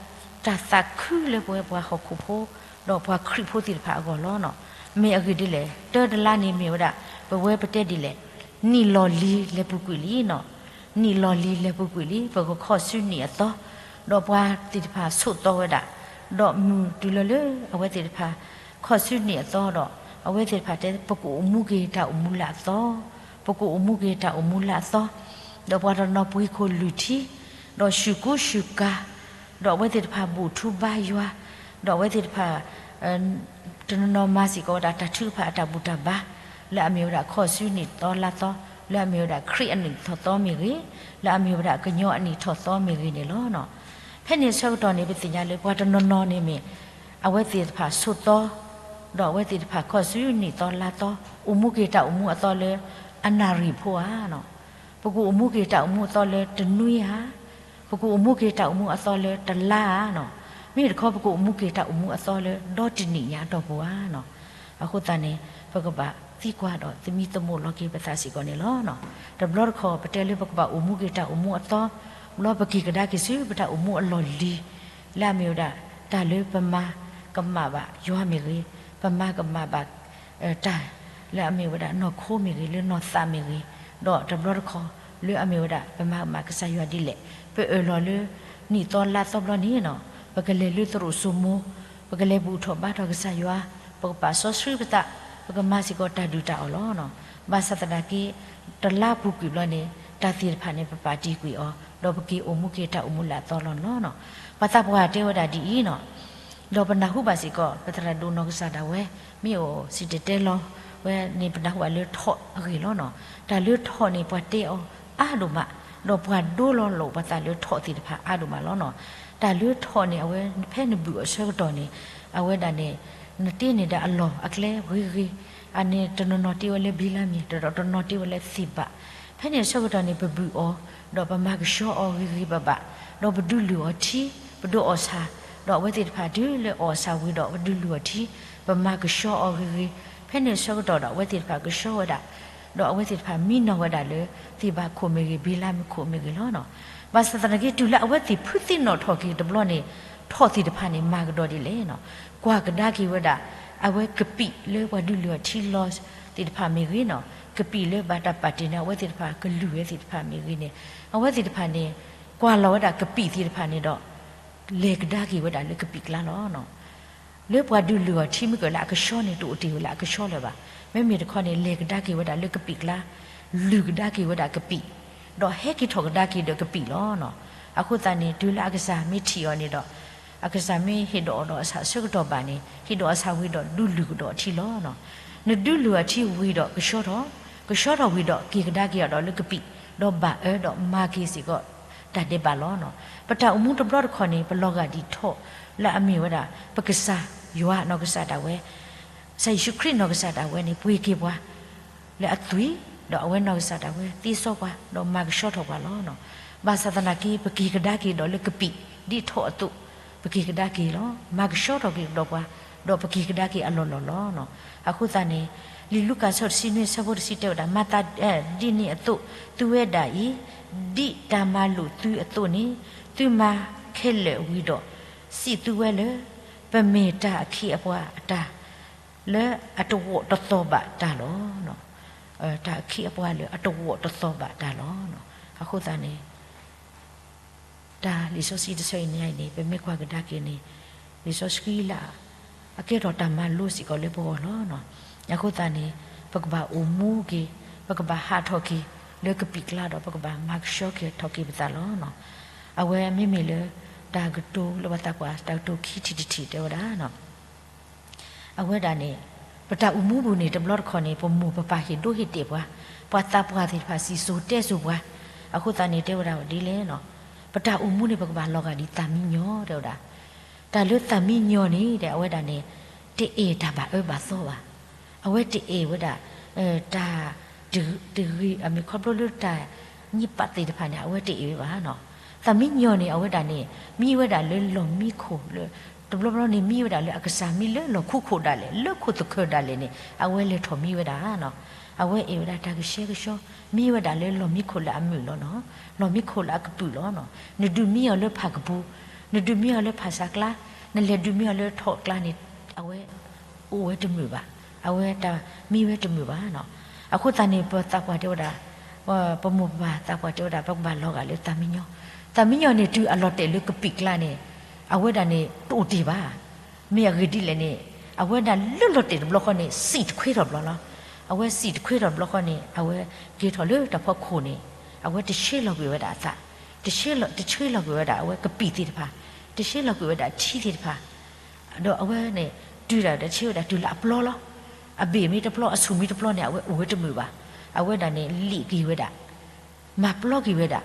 တၢ်သးခုလၢပဝဲပှၤဟီၣ်ခိၣ်ဖိ ဒီးပှၤခရံာ်ဖိသ့ၣ်တဖၣ်အဂီၢ်လီၤ. မ့ၢ်အဂ့ၢ်ဒ်လဲၣ်, တၢတလါန့ၣ်မ့ၢ်ဝဲဒၣ် ပဝဲပတဲဒ်လဲၣ်, နံၣ်လီၢ်လံၤလဲၤပူၤကွံာ်လံနီၤ, နံၣ်လီၢ်လံၤလဲၤပူၤကွံာ်လံ ပကခီၣ်ဆူနံၣ်အသီ, ဒီးပှၤသ့ၣ်တဖၣ်ဆိးသီဝဲဒၣ်, ဒီးမုၢ်တုၤလၢလၢအဝဲသ့ၣ်တဖၣ် ခီၣ်ဆူနံၣ်အသီဒီး အဝဲသ့ၣ်တဖၣ်တဲ ပကအိၣ်မူက့ၤတၢ်အိၣ်မူလၢအသီ, ပကအိၣ်မူက့ၤတၢ်အိၣ်မူလၢအသီ, ဒီးပှၤတနီၤပှ့ၤခိၣ်လုၢ်ထံ, ဒီးဆူၣ်ကူဆူၣ်ကၤ, ဒီးအဝဲသ့ၣ်တဖၣ်ဘူၣ်ထူဘါယွၤ, ဒီးအဝဲသ့ၣ်တဖၣ် တနီၤနီၤမၤစ့ၢ်ကီးဝဲဒၣ်တၢ်ထုကဖၣ်အတၢ်ဘူၣ်တၢ်ဘါ, လၢအမ့ၢ်ဝဲဒၣ်ခီၣ်ဆူနံၣ်သီလါသီ, လၢအမ့ၢ်ဝဲဒၣ်ခရံာ်အနံၣ်ထီၣ်သီမ့ၢ်ဂ့ၤ, လၢအမ့ၢ်ဝဲဒၣ်ကညီအနံၣ်ထီၣ်သီမ့ၢ်ဂ့ၤန့ၣ်လီၤ. ဖဲန့ၣ်အဆၢကတီၢ်န့ၣ် ပသ့ၣ်ညါလၢပှၤတနီၤနီၤန့ၣ်မ့ၢ် အဝဲသ့ၣ်တဖၣ်ဆိးသီ, ဒီးအဝဲသ့ၣ်တဖၣ်ခီၣ်ဆူနံၣ်သီလါသီ, အိၣ်မူက့ၤတၢ်အိၣ်မူအသီလၢအနၣ်ရံၣ်ဖိဧါနီၤ, ပကအိၣ်မူက့ၤတၢ်အိၣ်မူအသီလၢတနွံဧါ, ပကအိၣ်မူက့ၤတၢ်အိၣ်မူအသီလၢတလါဧါနီၤ, မ့ၢ်တခီပကအိၣ်မူက့ၤတၢ်အိၣ်မူအသီလၢဒီတနံၣ်ညါအတီၢ်ပူၤဧါနီၤ. အဃိသတးန့ၣ် ပကဘၣ်သံကွၢ်ဒီးသမံသမိးလီၤက့ၤပသးစ့ၢ်ကီးန့ၣ်လီၤ. တဘျီတခီၣ် ပတဲလၢပကဘၣ်အိၣ်မူက့ၤတၢ်အိၣ်မူအသီ, ဘျီပက့ၤကဒါက့ၤဆူပတၢ်အိၣ်မူအလီၢ်လံၤ, လၢအမ့ၢ်ဝဲဒၣ် တၢ်လၢပမၤကမၣ်ဘၣ်ယွၤမ့ၢ်ဂ့ၤ, ပမၤကမၣ်ဘၣ် တၢ်လၢအမ့ၢ်ဝဲဒၣ်နီၢ်ခိမ့ၢ်ဂ့ၤ လၢနီၢ်သးမ့ၢ်ဂ့ၤ, ဒီးတဘျီတခီၣ် လၢအမ့ၢ်ဝဲဒၣ် ပမၤကမၣ်ကစၢ်ယွၤဒ်လဲၣ်, ပအၢၣ်လီၤလၢ နံၣ်သီလါသီဘျီန့ၣ်နီၤ, ပကလဲၤလၢသရိာ်စိမိၤ, ပကလဲၤဘူၣ်ထီၣ်ဘါထီၣ်ကစၢ်ယွၤ, ပကပာ်စီဆှံပသး, ပကမၤစ့ၢ်ကီးတၢ်ဒုၣ်တၢ်အီၣ်လီၤနီၤ. ဘၣ်ဆၣ်သနာ်က့ တလါပူၤကွံာ်ဘျီန့ၣ် တၢ်သ့ၣ်တဖၣ်န့ၣ် ပပာ်တ့ၢ်ကွံာ်အီၤ, ဒီးပက့ၤအိၣ်မူက့ၤတၢ်အိၣ်မူလၢအသီလီၤနီၤ. ပှၤသးပှၢ်တဲဝဲဒၣ်ဒ်အံၤနီၤ, ဒီးပနၢ်ဟူဘၣ်စ့ၢ်ကီး ပသရၣ်ဒိၣ်နီၢ်ကစၢ်ဒၣ်ဝဲ မ့ၢ်အိၣ်စံၣ်တဲၤတဲလီၤဝဲန့ၣ် ပနၢ်ဟူဘၣ်လၢထိးအဂ့ၢ်လီၤနီၤ. တၢ်လၢထိးန့ၣ် ပှၤတဲအီၤအါဒိၣ်မး, ဒီးပှၤဒိလီၤလိာ်ပှၤသးလၢထိးသ့ၣ်တဖၣ်အါဒိၣ်မးလီၤနီၤ. တၢ်လၢထိးန့ၣ် အဝဲဖဲနဘုၣ်အီၤဆၢကတီၢ်န့ၣ် အဝဲဒၣ်န့ၣ် နတ့န့ၢ်ဒၣ်အလီၢ်အကျဲဂ့ၤဂ့ၤ, အန့ၣ်တနီၤနီၤတ့ဝဲလၢဘံလါမ့ၢ် ဒီးတနီၤတ့ဝဲလၢသ့ၣ်ဘၣ်. ဖဲန့ၣ်အဆၢကတီၢ်န့ၣ် ပဘုၣ်အီၤ, ဒီးပမၤကဆှီအီၤဂ့ၤဂ့ၤဘၣ်ဘၣ်, ဒီးပဒုးလုၢ်အီၤထံ, ပဒုးအီၣ်ဆၣ်, ဒီးအဝဲသ့ၣ်တဖၣ်တုၤလၢအီၣ်ဆၣ်ဝံၤဒီးပဒုးလုၢ်အီၤထံ, ပမၤကဆှီအီၤဂ့ၤဂ့ၤ, ဖဲန့ၣ်အဆၢကတီၢ်ဒီးအဝဲသ့ၣ်တဖၣ်ကဆှီဝဲဒၣ်, ဒီးအဝဲသ့ၣ်တဖၣ်မံနီၤဝဲဒၣ်လၢ သ့ၣ်ဘၣ်ခိၣ်မ့ၢ်ဂ့ၤ ဘံလါမ့ၢ်ခိၣ်မ့ၢ်ဂ့ၤလီၤနီၤ. ဘၣ်ဆၣ်သနာ်က့ တုၤလၢအဝဲသ့ၣ်ဖုသ့ၣ်နီၣ်ထီၣ်က့ၤတဘျီန့ၣ် ထိးသ့ၣ်တဖၣ်န့ၣ် မၤကဒီးဒ်လဲၣ်နီၤ. ကွၢ်ကဒါက့ၤဝဲဒၣ် အဝဲကပံာ်လၢပှၤဒုးလုၢ်အီၤထံလီၤသ့ၣ်တဖၣ်မ့ၢ်ဂ့ၤနီၤ, ကပံာ်လၢဘၣ်တၢ်ပာ်တ့ၢ်န့ၣ် အဝဲသ့ၣ်တဖၣ်ကလုၢ်ဝဲသ့ၣ်တဖၣ်မ့ၢ်ဂ့ၤန့ၣ်, အဝဲသ့ၣ်တဖၣ်န့ၣ် ကွၢ်လီၤဝဲဒၣ်ကပံာ်သ့ၣ်တဖၣ်န့ၣ်ဒီး လဲၤကဒါက့ၤဝဲဒၣ်လၢကပံာ်ကျါလီၤနီၤ. လၢပှၤဒုးလုၢ်အီၤထံမ့ၢ်ကလၢအကဆှီန့ၣ် တအိၣ်တ့ၢ်ဝဲလၢအကဆှီလၢၤဘၣ်. မ့မ့ၢ်တခီန့ၣ် လဲၤကဒါက့ၤဝဲဒၣ်လၢကပံာ်ကျါ, လုၢ်ကဒါက့ၤဝဲဒၣ်ကပံာ်, ဒီးဟဲက့ၤထီၣ်ကဒါက့ၤဒီးကပံာ်လီၤနီၤ. အဃိသတးန့ၣ် တုၤလၢအကစၢ်မ့ၢ်ထံၣ်အီၤန့ၣ်ဒီး အကစၢ်မ့ၢ်ဟ့ၣ်ဒီးအီၤဒီးအဆၣ်အဆၢကတီၢ်ဘၣ်န့ၣ် ဟ့ၣ်ဒီးအဆၣ်ဝံၤဒီးဒုးလုၢ်ကဒီးအထံလီၤနီၤ. နဒုးလုၢ်အထံဝံၤဒီးကဆှီထီၣ်, ကဆှီထီၣ်ဝံၤဒီးက့ၤကဒါက့ၤအီၤဒီးလၢကပံာ်, ဒီးဘၣ်အၢဒီးမၤက့ၤစ့ၢ်ကီးတၢ်ဒဲးဘးလီၤနီၤ. ပတၢ်အိၣ်မူတဘျီတခီၣ်န့ၣ် ပလီၤဂာ်ဒ်ထိးလၢအမ့ၢ်ဝဲဒၣ် ပကစၢ် ယွၤနီၢ်ကစၢ်ဒၣ်ဝဲ, ကစၢ်ယ့ၣ်ၡူးခရံာ်နီၢ်ကစၢ်ဒၣ်ဝဲန့ၣ် ပှ့ၤက့ၤပှၤ လၢအသွံၣ်, ဒီးအဝဲနီၢ်ကစၢ်ဒၣ်ဝဲသ့စီပှၤ ဒီးမၤကဆှီထီၣ်ပှၤလီၤ. ဘၣ်ဆၣ်သနာ်က့ ပက့ၤကဒါက့ၤဒီးလၢကပံာ်ဒ်ထီၣ်အသိး, ပက့ၤကဒါက့ၤလီၤ. မၤကဆှီထီၣ်က့ၤကဒီးပှၤ, ဒီးပက့ၤကဒါက့ၤအလီၢ်လီၢ်လီၤ. အဃိသတးန့ၣ် လံာ်လူၤကၣ်အဆၢတဆံနွံ အဆၢဖိတဆံတဲဝဲဒၣ်, မၤသးဒ်န့ၣ်အသိး သုဝဲဒၣ်အံၤ, ဒ်တၢ်မၤလိာ်သုအသိးန့ၣ် သုမၤခဲလၢာ်ဝံၤဒီး စံးသုဝဲလၢ ပမ့ၢ်တၢ်အခ့အပှၤအတၢ် လၢအတဝီၢ်တသီၣ်ဘၣ်တၢ်လီၤ. တၢ်အခ့အပှၤလၢအတဝီၢ်တသီၣ်ဘၣ်တၢ်လီၤ. အဃိသတးန့ၣ် တၢ်လံာ်စီဆှံတဆၢအံၤန့ၣ် ပမ့ၢ်ကွၢ်ကဒါက့ၤန့ၣ် လံာ်စီဆှံလၢ အကဲထီၣ်တၢ်မၤလိစ့ၢ်ကီးလၢပဂီၢ်လီၤ. အဃိသတးန့ၣ် ပကဘၣ်အိၣ်မူက့ၤ, ပကဘၣ်ဟးထီၣ်က့ၤ လၢကပံာ်ကျါဒီး ပကဘၣ်မၤကဆှီက့ၤထီၣ်က့ၤပသးလီၤ. အဝဲမ့မ့ၢ်လၢ တၢ်ကတိၤလၢပသးပှၢ် တၢ်ကတိၤခံထံၣ်တထံၣ်တဲဝဲဒၣ် အဝဲဒၣ်န့ၣ် ပတၢ်အိၣ်မူပူၤန့ၣ် တဘျီတခီၣ်န့ၣ် ပမိၢ်ပပၢ်ဟ့ၣ်ဒိဟ့ၣ်တဲာ်ပှၤ, ပှၤသးပှၢ်သ့ၣ်တဖၣ်စံၣ်စိၤတဲစိၤပှၤ, အဃိသတးန့ၣ်တဲဝဲဒၣ်ဒ်လဲၣ်န့ၣ်, ပတၢ်အိၣ်မူန့ၣ် ပကဘၣ်လီၤဂာ်ဒ်သၣ်မံညီၤတဲဝဲဒၣ်. တၢ်လၢသၣ်မံညီၤန့ၣ် အဝဲဒၣ်န့ၣ် တအဲၣ်တၢ်ဘၣ်အၢဘၣ်သီဘၣ်. အဝဲတအဲၣ်ဝဲဒၣ် တၢ် တဂ့ၤ အမ့ၢ်ခီဖျိလၢတၢ်ညံၣ်ပၣ်သ့ၣ်တဖၣ်န့ၣ် အဝဲတအဲၣ်ဝဲဘၣ်. သၣ်မံညီၤန့ၣ် အဝဲဒၣ်န့ၣ် မံဝဲဒၣ်လၢလီၢ်မံခိၣ်လၢ တဘျီဘျီန့ၣ် မံဝဲဒၣ်လၢအကစၢ်မံလၢလီၢ်ခူခိၣ်ဒၣ်လဲာ် လၢခိၣ်သခၢၣ်ဒၣ်လဲာ်န့ၣ် အဝဲလဲၤထီၣ်မံဝဲဒၣ်. အဝဲအဲၣ်ဝဲဒၣ်တၢ်ကဆှဲကဆှီ မံဝဲဒၣ်လၢလီၢ်မံခိၣ်လၢအမုာ်လီၤနီၤ, လီၢ်မံခိၣ်လၢအကပုာ်လီၤနီၤ. နဒုးမံအီၤလၢဖးကပူၤ, နဒုးမံအီၤလၢဖးဆးကျါ, နလဲၤဒုးမံအီၤလၢထီၣ်ကျါန့ၣ် အဝဲ အိၣ်ဝဲတမုာ်ဘၣ်, အဝဲတၢ်မံဝဲတမုာ်ဘၣ်နီၤ. အဃိသတးန့ၣ် ပသးပှၢ်တဲဝဲဒၣ်, ပမိၢ်ပပၢ်သးပှၢ်တဲဝဲဒၣ် ပကဘၣ်လီၤဂာ်လၢသၣ်မံညီၤ, သၣ်မံညီၤန့ၣ် တုၤအလီၤတဲာ်လၢကပံာ်ကျါန့ၣ် အဝဲဒၣ်န့ၣ် တအိၣ်တ့ၢ်ဘၣ်. မ့ၢ်အဂ့ၢ်ဒ်လဲၣ်န့ၣ် အဝဲဒၣ်လၢလီၤတဲာ်တဘျီဃီန့ၣ် စံၣ်တခွ့ထီၣ်ဘျီလီၤ. အဝဲစံၣ်တခွ့ထီၣ်တဘျီဃီန့ၣ် အဝဲက့ၤထီၣ်လၢတၢ်ဖီခိၣ်န့ၣ် အဝဲတဆှဲလီၤကွံာ်ဝဲဒၣ်အသး, တဆှဲလီၤကွံာ်ဝဲဒၣ်အဝဲကပံာ်သ့ၣ်တဖၣ်, တဆှဲလီၤကွံာ်ဝဲဒၣ်ထံသ့ၣ်တဖၣ် ဒီးအဝဲန့ၣ် တုၤဒၣ်တဆှဲဝဲဒၣ်တုၤလၢအပျီလီၤ. အဘ့ၣ်မ့ၢ်တပျီ အဆူၣ်မ့ၢ်တပျီန့ၣ် အဝဲအိၣ်ဝဲတမုာ်ဘၣ်. အဝဲဒၣ်န့ၣ် လံၣ်က့ၤဝဲဒၣ်, မၤပျီက့ၤဝဲဒၣ်.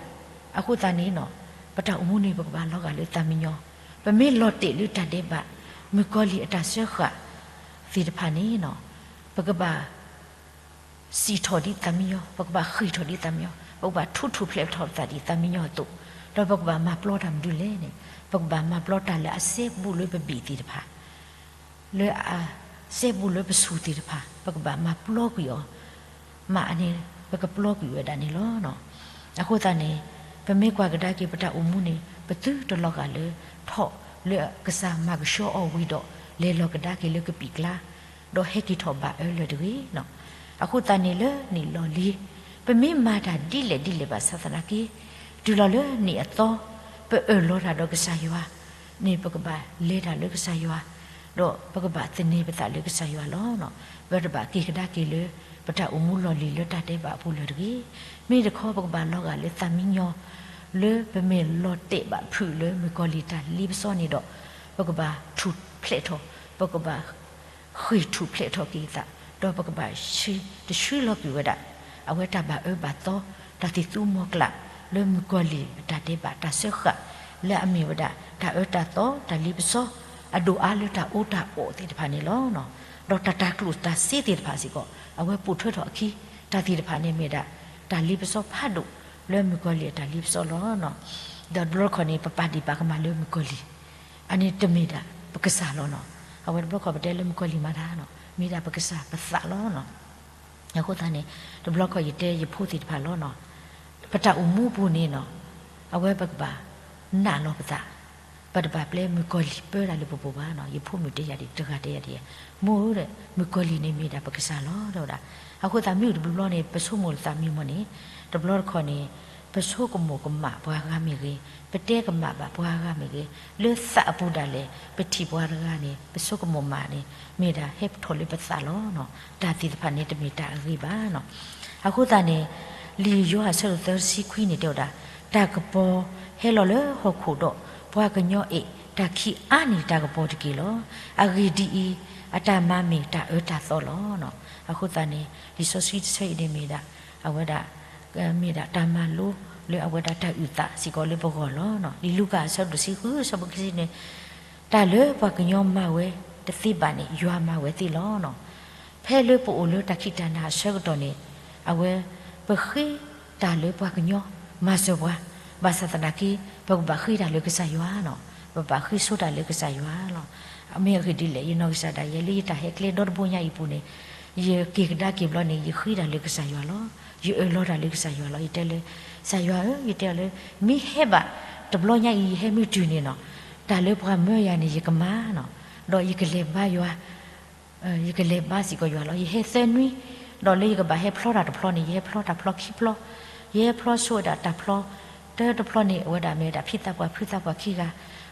အဃိသတးန့ၣ်နီၤ ပတၢ်အိၣ်မူန့ၣ် ပကဘၣ်လီၤဂာ်လၢသၣ်မံညီၤ, ပမ့ၢ်လီၤတဲာ်လၢတၢ်ဒဲးဘး မုၣ်ကီၤလံၢ်အတၢ်စၢဃာ်သ့ၣ်တဖၣ်န့ၣ်နီၤ ပကဘၣ် စံၣ်ထီၣ်ဒ်သၣ်မံညီၤ, ပကဘၣ်ဃ့ၢ်ထီၣ်ဒ်သၣ်မံညီၤ, ပကဘၣ်ထူးထူၣ်ဖျဲးထီၣ်ပသးဒ်သၣ်မံညီၤအသိး, ဒီးပကဘၣ်မၤပျီတၢ်မနုၤလဲၣ်န့ၣ်, ပကဘၣ်မၤပျီတၢ်လၢအစဲဘူးလၢပဘ့ၣ်သ့ၣ်တဖၣ်, လၢအစဲဘူးလၢပဆူၣ်သ့ၣ်တဖၣ် ပကဘၣ်မၤပျီကွံာ်အီၤ, မ့ၢ်အန့ၣ် ပကပျီကွံာ်ဝဲဒၣ်န့ၣ်လီၤ. အဃိသတးန့ၣ် ပမ့ၢ်ကွၢ်ကဒါက့ၤပတၢ်အိၣ်မူန့ၣ် ပသုတလီၤဂာ်လၢ ထီၣ်လၢကစၢ်မၤကဆှီအီၤဝံၤဒီး လဲၤလီၤကဒါက့ၤလၢကပံာ်ကျါ ဒီးဟဲက့ၤထီၣ်ဘၣ်အၢလၢၤတဂ့ၤ. အဃိသတးန့ၣ်လၢနံၣ်လီၢ်လံၤ ပမ့ၢ်မၤတၢ်ဒ်လဲၣ်ဒ်လဲၣ်ဘၣ်ဆၣ်သနာ်က့ တုၤလီၤလၢနံၣ်အသီ ပအၢၣ်လီၤတၢ်ဒီးကစၢ်ယွၤန့ၣ် ပကဘၣ်လဲၤတၢ်လၢကစၢ်ယွၤ ဒီးပကဘၣ်သန့ၤပသးလၢကစၢ်ယွၤလီၤ. ပတဘၣ်က့ၤကဒါက့ၤလၢ ပတၢ်အိၣ်မူလီၢ်လံၤလၢတၢ်ဒဲးဘးအပူၤလၢၤတဂ့ၤ. မ့ၢ်တခီ ပကဘၣ်လီၤဂာ်လၢသၣ်မံညီၤ လၢပမ့ၢ်လီၤတဲာ်ဘၣ်ဖုးလၢမုၣ်ကီၤလံၢ်တၢ်လ့ပစီန့ၣ်ဒီး ပကဘၣ်ထူၣ်ဖျဲးထီၣ်, ပကဘၣ် ဃ့ၢ်ထူၣ်ဖျဲးထီၣ်က့ၤသး, ဒီးပကဘၣ်ဆှံ, တဆှံလီၤကွံာ်ဝဲဒၣ် အဝဲတၢ်ဘၣ်အၢဘၣ်သီ, တၢ်သးသမူကျၢ် လၢမုၣ်ကီၤလံၢ်အတၢ်ဒဲးဘးတၢ်စၢဃာ် လၢအမ့ၢ်ဝဲဒၣ် တၢ်အၢတၢ်သီ တၢ်လ့ပစီ အဒိၣ်အါလၢတၢ်အီၣ်တၢ်အီသ့ၣ်တဖၣ်န့ၣ်လီၤ. ဒီးတၢ်တၤကျိၣ်တၤစ့သ့ၣ်တဖၣ်စ့ၢ်ကီး အဝဲပိာ်ထွဲထီၣ်အခံ တၢ်သ့ၣ်တဖၣ်န့ၣ်မ့ၢ်ဒၣ် တၢ်လ့ပစီဖးဒိၣ် လၢမုၣ်ကီၤလံၢ်အတၢ်လ့ပစီလီၤ. ဒီးတဘျီတခီၣ်န့ၣ် ပပာ်ဒံးပာ်ကမၣ်လၢမုၣ်ကီၤလံၢ် အန့ၣ်တမ့ၢ်ဒၣ်ပကစၢ်လီၤနီၤ. အဝဲတဘျီခီၣ်ပတဲလၢမုၣ်ကီၤလံၢ်မၤတၢ်နီၤ, မ့ၢ်ဒၣ်ပကစၢ်ပသးလီၤနီၤ. အဃိသတးန့ၣ် တဘျီခီၣ်ယတဲယဖိသ့ၣ်တဖၣ်လီၤနီၤ, ပတၢ်အိၣ်မူပူၤန့ၣ်နီၤ, အဝဲပကဘၣ်နာ်လီၤပသး, ပတဘၣ်ပျဲမုၣ်ကီၤလံၢ်ပၢတၢ်လၢပပူၤဘၣ်နီၤ. ယဖိမုၣ်တဲယၤဒ်တဂၤတဲယၤဒ်, မိၢ်ဧၢ, မုၣ်ကီၤလံၢ်န့ၣ်မ့ၢ်ဒၣ်ပကစၢ်လီၤ တဲဝဲဒၣ်. အဃိသတးမ့ၢ်တဘျီဘျီန့ၣ် ပဆိကမိၣ်လၢသးမံမီၢ်န့ၣ်, တဘျီတခီၣ်န့ၣ် ပဆိကမိၣ်ကမၣ်ပှၤဂၤမ့ၢ်ဂ့ၤ, ပတဲကမၣ်ဘၣ်ပှၤဂၤမ့ၢ်ဂ့ၤ, လၢသးအပူၤဒၣ်လဲာ် ပထံၣ်ပှၤတဂၤန့ၣ် ပဆိကမိၣ်မၣ်န့ၣ် မ့ၢ်ဒၣ်ဟဲထီၣ်လၢပသးလီၤနီၤ. တၢ်သ့ၣ်တဖၣ်န့ၣ် တမ့ၢ်တၢ်အဂ့ၤဘၣ်နီၤ. အဃိသတးန့ၣ် လံာ်ယိၤဟၣ်အဆၢဒိၣ်သၢဆံခွံန့ၣ်တဲဝဲဒၣ်, တၢ်ကပီၤဟဲလီၤလၢဟီၣ်ခိၣ်ဒီး ပှၤကညီအဲၣ်တၢ်ခံးအါန့ၢ်တၢ်ကပီၤတက့ၢ်လီၤ. အဂ့ၢ်ဒ်အံၤ, အတၢ်မၤမ့ၢ်တၢ်အၢတၢ်သီလီၤ. အဃိသတးန့ၣ် လံာ်စီဆှံတဆၢအံၤန့ၣ်မ့ၢ်ဒၣ် အဝဲဒၣ် မ့ၢ်ဒၣ်တၢ်မၤလိလၢအဝဲဒၣ်တၢ်အုၣ်သးစ့ၢ်ကီးလၢပဂီၢ်လီၤ. လံာ်လူၤကၣ်အဆၢဒိၣ်တဆံဃု အဆၢဖိခံဆံန့ၣ်, တၢ်လၢပှၤကညီမၤဝဲ တသ့ဘၣ်န့ၣ် ယွၤမၤဝဲသ့လီၤ. ဖဲလၢပအိၣ်လၢတၢ်ခံးတၢ်နၤအဆၢကတီၢ်န့ၣ် အဝဲ ပဃ့တၢ်လၢပှၤကညီ မၤစၢၤပှၤ, ဘၣ်ဆၣ်သနာ်က့ ပကဘၣ်ဃ့တၢ်လၢကစၢ်ယွၤလီၤ. ပဘၣ်ဃ့ဆိတၢ်လၢကစၢ်ယွၤလီၤ. မ့ၢ်အဂ့ၢ်ဒ်လဲၣ်, ယနီၢ်ကစၢ်ဒၣ်ယဲ လၢယတၢ်ဟဲကျဲဒီတဘိညါအံၤအပူၤန့ၣ် ယက့ၤကဒါက့ၤဘျီန့ၣ် ယဃ့တၢ်လၢကစၢ်ယွၤလီၤ. ယအၢၣ်လီၤတၢ်လၢကစၢ်ယွၤလီၤ. ယတဲလၢ ကစၢ်ယွၤဧၢ, ယတဲအီၤလၢ မ့ၢ်ဟဲဘၣ်တဘျီညါအံၤ ယဟဲမ့ၢ်တုၤန့ၣ်နီၤ, တၢ်လၢပှၤမၢယၤန့ၣ် ယကမၤနီၤ, ဒီးယကလဲၤဘါယွၤ ယကလဲၤဘါစ့ၢ်ကီးယွၤလီၤ. ယဟဲသၢနွံ, ဒီးလၢယကဘၣ်ဟဲဖျီတၢ်တဖျီန့ၣ် ယဟဲဖျီတၢ်ဖျီခံဖျီ, ယဟဲဖျီဆိဝဲဒၣ်တၢ်ဖျီ တၢတဖျီန့ၣ် အဝဲဒၣ်မ့ၢ်ဝဲဒၣ်ဖံသးပှၢ်ဖုသးပှၢ်ခံဂၤ,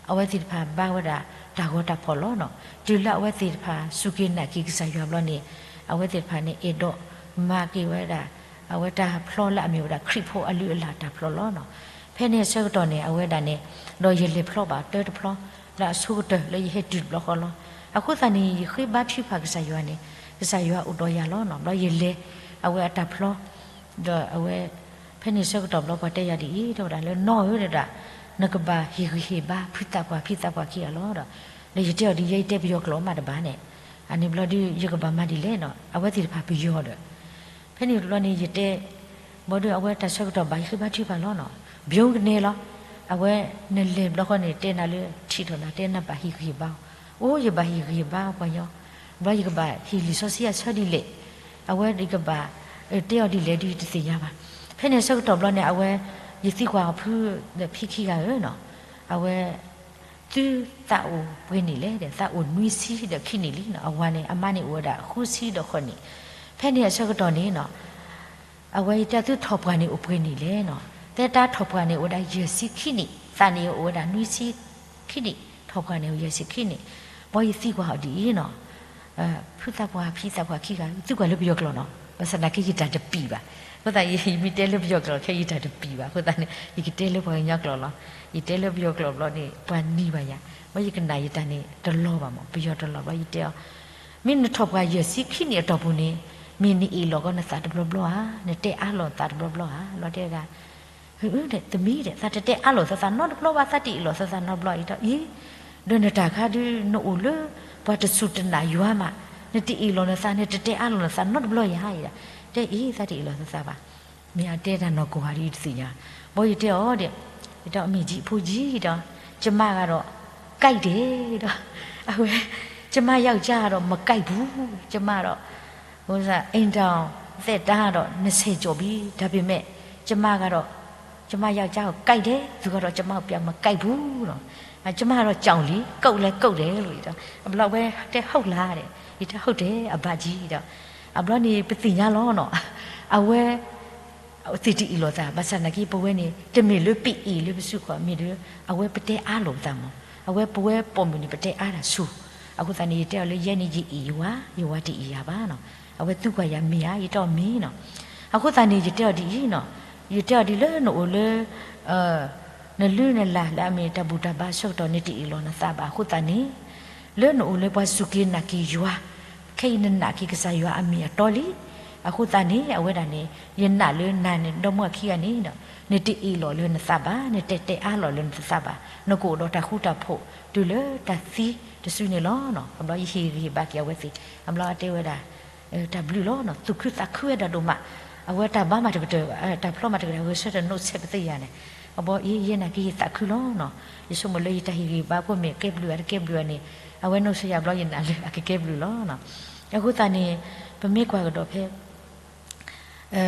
အဝဲသ့ၣ်တဖၣ်ဘါဝဲဒၣ်တၢ်ဂီၤတၢ်ဖီၣ်လီၤနီၤ. တုၤလၢအဝဲသ့ၣ်တဖၣ်စူၢ်က့ၤနာ်က့ၤကစၢ်ယွၤဘျီန့ၣ် အဝဲသ့ၣ်တဖၣ်န့ၣ် အဲၣ်ဒိးမၤက့ၤဝဲဒၣ် အဝဲတၢ်ဖျီလၢအမ့ၢ်ဝဲဒၣ်ခရံာ်ဖိအလုၢ်အလၢ်တၢ်ဖျီလီၤနီၤ. ဖဲန့ၣ်အဆၢကတီၢ်န့ၣ် အဝဲဒၣ်န့ၣ် ဒီးယလဲၤဖျီဘၣ်တၢတဖျီ လၢအဆိကတၢၢ်လၢယဟဲတုၤတဘျီဃီလီၤ. အဃိသတးန့ၣ် ယဃ့ဘါထုကဖၣ်ကစၢ်ယွၤန့ၣ် ကစၢ်ယွၤအိၣ်ဒီးယၤလီၤနီၤ. ဘျီယလဲၤ အဝဲအတၢ်ဖျီ ဒီးအဝဲ ဖဲန့ၣ်ဆၢကတီၢ်ဘျီပှၤတဲယၤဒ်အံၤ တဲဝဲဒၣ်လၢ နီၢ်ဧၢ တဲဒၣ် နကဘၣ်ဟ့ၣ်ဂံၢ်ဟ့ၣ်ဘါ ဖုသးပှၢ်ဖံသးပှၢ်ခံဂၤလီၤဒီး ဒီးယတဲအီၤဒ်ယဲ ယတဲပယီၤကျိာ်မးတဘၣ်န့ၣ် အန့ၣ်ဘျီဒုး ယကဘၣ်မၤဒ်လဲၣ်နီၤ အဝဲသ့ၣ်တဖၣ်ပယီၤဒီး ဖဲန့ၣ်တဘျီန့ၣ် ယတဲ ဘျီဒုး အဝဲတၢ်ဆၢကတီၢ်ဘၣ် ယဃ့ဘါထုကဖၣ်လီၤနီၤ ဘျုးကနဲလီၤ. အဝဲ နလဲၤဘျီဃီန့ၣ် တဲနၤလၢထံၣ်ထီၣ်နၤ တဲနဘၣ်ဟ့ၣ်ဂံၢ်ဟ့ၣ်ဘါအီၤ, အိ ယဘၣ်ဟ့ၣ်ဂံၢ်ဟ့ၣ်ဘါပှၤညီ, ဘျီယကဘၣ်ဟ့ၣ်လံာ်စီဆှံအဆၢဒ်လဲၣ်, အဝဲယကဘၣ် တဲအီၤဒ်လဲၣ်ဒုး ယတသ့ၣ်ညါဘၣ်. ဖဲန့ၣ်ဆၢကတီၢ်ဘျီန့ၣ် အဝဲ ယသံကွၢ်အီၤဖုဒီးဖံခံဂၤဧၢနီၤ, အဝဲ သုသးအိၣ်ပှဲၤနံၣ်လဲၣ်ဒီး သးအိၣ်နွံဆံဒီးခံနံၣ်လံနီၤ, အဝၤန့ၣ် အမါန့ၣ်အိၣ်ဝဲဒၣ်ဃုဆံဒီးဃိးနံၣ်, ဖဲန့ၣ်အဆၢကတီၢ်န့ၣ်နီၤ အဝဲယတဲသုထီၣ်ပှၢ်န့ၣ်အိၣ်ပှဲၤနံၣ်လဲၣ်နီၤ, သဲတၢ်ထီၣ်ပှၢ်န့ၣ်အိၣ်ဝဲဒၣ်ယဲၢ်ဆံခံနံၣ်, သးန့ၣ်အိၣ်ဝဲဒၣ်နွံဆံခံနံၣ်, ထီၣ်ပှၢ်န့ၣ်အိၣ်ယဲၢ်ဆံခံနံၣ်, ဘျီယသံကွၢ်အီၤဒ်အံၤနီၤ ဖုသးပှၢ်ဖံသးပှၢ်ခံဂၤ သုကွၢ်လၢပယီၤကျိာ်နီၤ, ဘၣ်ဆၣ်သနာ်က့ယတၢ်တပံၤဘၣ်, အဃိသတး ယမ့ၢ်တဲလၢပယီၤကျိာ်ခဲအံၤယတၢ်တပံၤဘၣ်, အဃိသတးန့ၣ် ယကတဲလၢပှၤကညီကျိာ်လီၤ, ယတဲလၢပယီၤကျိာ်ဘျီန့ၣ် ပှၤနံၤဘၣ်ယၤ, ဘျီယကနၣ်ယတၢ်န့ၣ်တလီၤဘၣ်မး, ပယီၤတလီၤဘျီယတဲအီၤ မ့ၢ်နထီၣ်ပှၢ်ယဲၢ်ဆံခံနံၣ်အတီၢ်ပူၤန့ၣ် မ့ၢ်နအ့ၣ်လိာ်ကီးနသးတဘျီဘျီဧါ, နတဲအါလိာ်နသးတဘျီဘျီဧါ, ဘျီတဲဒၣ် သမံၤဒီး သးတတဲအါလိာ်သးသးနီတဘျီဘၣ်, သးတအ့ၣ်လိာ်သးသးနီတဘျီအံၤဒီးအံၤ, ဒီးနတၢ်ခါဒုး နအိၣ်လၢပှၤတစူၢ်တနာ်ယွၤမး, နတအ့ၣ်လိာ်နသး နတတဲအါလိာ်နသးနီတဘျီယၤအံၤဒီး, တဲအံၤ သးတအ့ၣ်လိာ်သးသးဘၣ်, မ့ၢ်အတဲတၢ်နီၢ်ကီၢ်ဧါဒ်ယတသ့ၣ်ညါ, ဘျီယတဲအီၤဒီး, ယတဲအီၤ မ့ၢ်ကံဖိကံဒီး, ကျမကတော့ ကြိုက်တယ်ဒီး, အဝဲ, ကျမယောက်ျားကတော့ မကြိုက်ဘူး, ကျမတော့ အိမ်ထောင်သက်တမ်းတော့ နှစ်ဆယ်ကျော်ပြီ, ဒါပေမဲ့ ကျမကတော့ ကျမယောက်ျားကိုကြိုက်တယ်, သူကတော့ ကျမကို ပြန်မကြိုက်ဘူးနော်, ကျမတော့ ကြောင်လီ ကုတ်လည်းကုတ်တယ်လို့ အဘျီဝဲတဲ ဟုတ်လားတဲ့, ယတဲ ဟုတ်တယ် အဘကြီးဒီး, အဘျီန့ၣ် ပသ့ၣ်ညါလီၤနော်, အဝဲ သ့ၣ်တအ့ၣ်လိာ်သး ဘၣ်ဆၣ်သနာ်က့ ပဝဲန့ၣ် တမ့ၢ်လၢပအ့ၣ်လၢပစုခီၣ်, မ့ၢ်လၢ အဝဲပတဲအါလိာ်ပသးမး, အဝဲပဝဲပိာ်မုၣ်န့ၣ် ပတဲအါတၢ်ဆူၣ်, အဃိသတးန့ၣ် ယတဲအီၤလၢယဲန့ၣ် ယအ့ၣ်ယဝၤ, ယဝၤတအ့ၣ်ယၤဘၣ်နီၤ, အဝဲသံကွၢ်ယၤမ့ၢ်ဧါ, ယတဲအီၤမ့ၢ်နီၤ, အဃိသတးန့ၣ် ယတဲအီၤဒ်အံၤနီၤ, ယတဲအီၤဒ်လၢနအိၣ်လၢ နလုၢ်နလၢ်လၢအမ့ၢ်တၢ်ဘူၣ်တၢ်ဘါအဆၢကတီၢ် နတအ့ၣ်လိာ်နသးဘၣ်အဃိသတးန့ၣ်, လၢနအိၣ်လၢပှၤစူၢ်က့ၤနာ်က့ၤယွၤ, ခဲအံၤနနာ်က့ၤကစၢ်ယွၤအမံၤအတီလံ, အဃိသတးန့ၣ် အဝဲဒၣ်န့ၣ် ယနာ်လၢနၤန့ၣ် ဒီမါဝၤခံဂၤန့ၣ်ဒီး နတအ့ၣ်လိာ်လၢနသးဘၣ်, နတတဲအါလိာ်လၢနသးဘၣ်, နကအိၣ်ဒီးတၢ်ဃူတၢ်ဖိး တုၤလၢတၢ်သံတစုန့ၣ်လီၤ. အဘျီယဟ့ၣ်ဂံၢ်ဟ့ၣ်ဘါက့ၤအဝဲသ့ၣ်, အဘျီအတဲဝဲဒၣ် တၢ်ဘျုးလီၤ, သူၣ်ခုသးခုဝဲဒၣ်ဒိၣ်မး, အဝဲတၢ်ဘါမးတကတၢၢ်, တၢ်ဖျီမးတကတၢၢ် ဂဲၤဆၢထၢၣ် နှုတ်ဆက် ပသ့ၣ်ညါန့ၣ်, အဘျီအံၤ ယဲနာ်က့ၤယသးခုလီၤနီၤ, ယဆိကမိၣ်လၢယတၢ်ဟ့ၣ်ဂံၢ်ဘါဖိမ့ၢ်ကဲဘျုးဧါတကဲဘျုးဧါန့ၣ်, အဝဲ နှုတ်ဆက် ယၤဘျီယနာ်လၢအကကဲဘျုးလီၤ. အဃိသတးန့ၣ် ပမ့ၢ်ကွၢ်ကဒီးဖဲ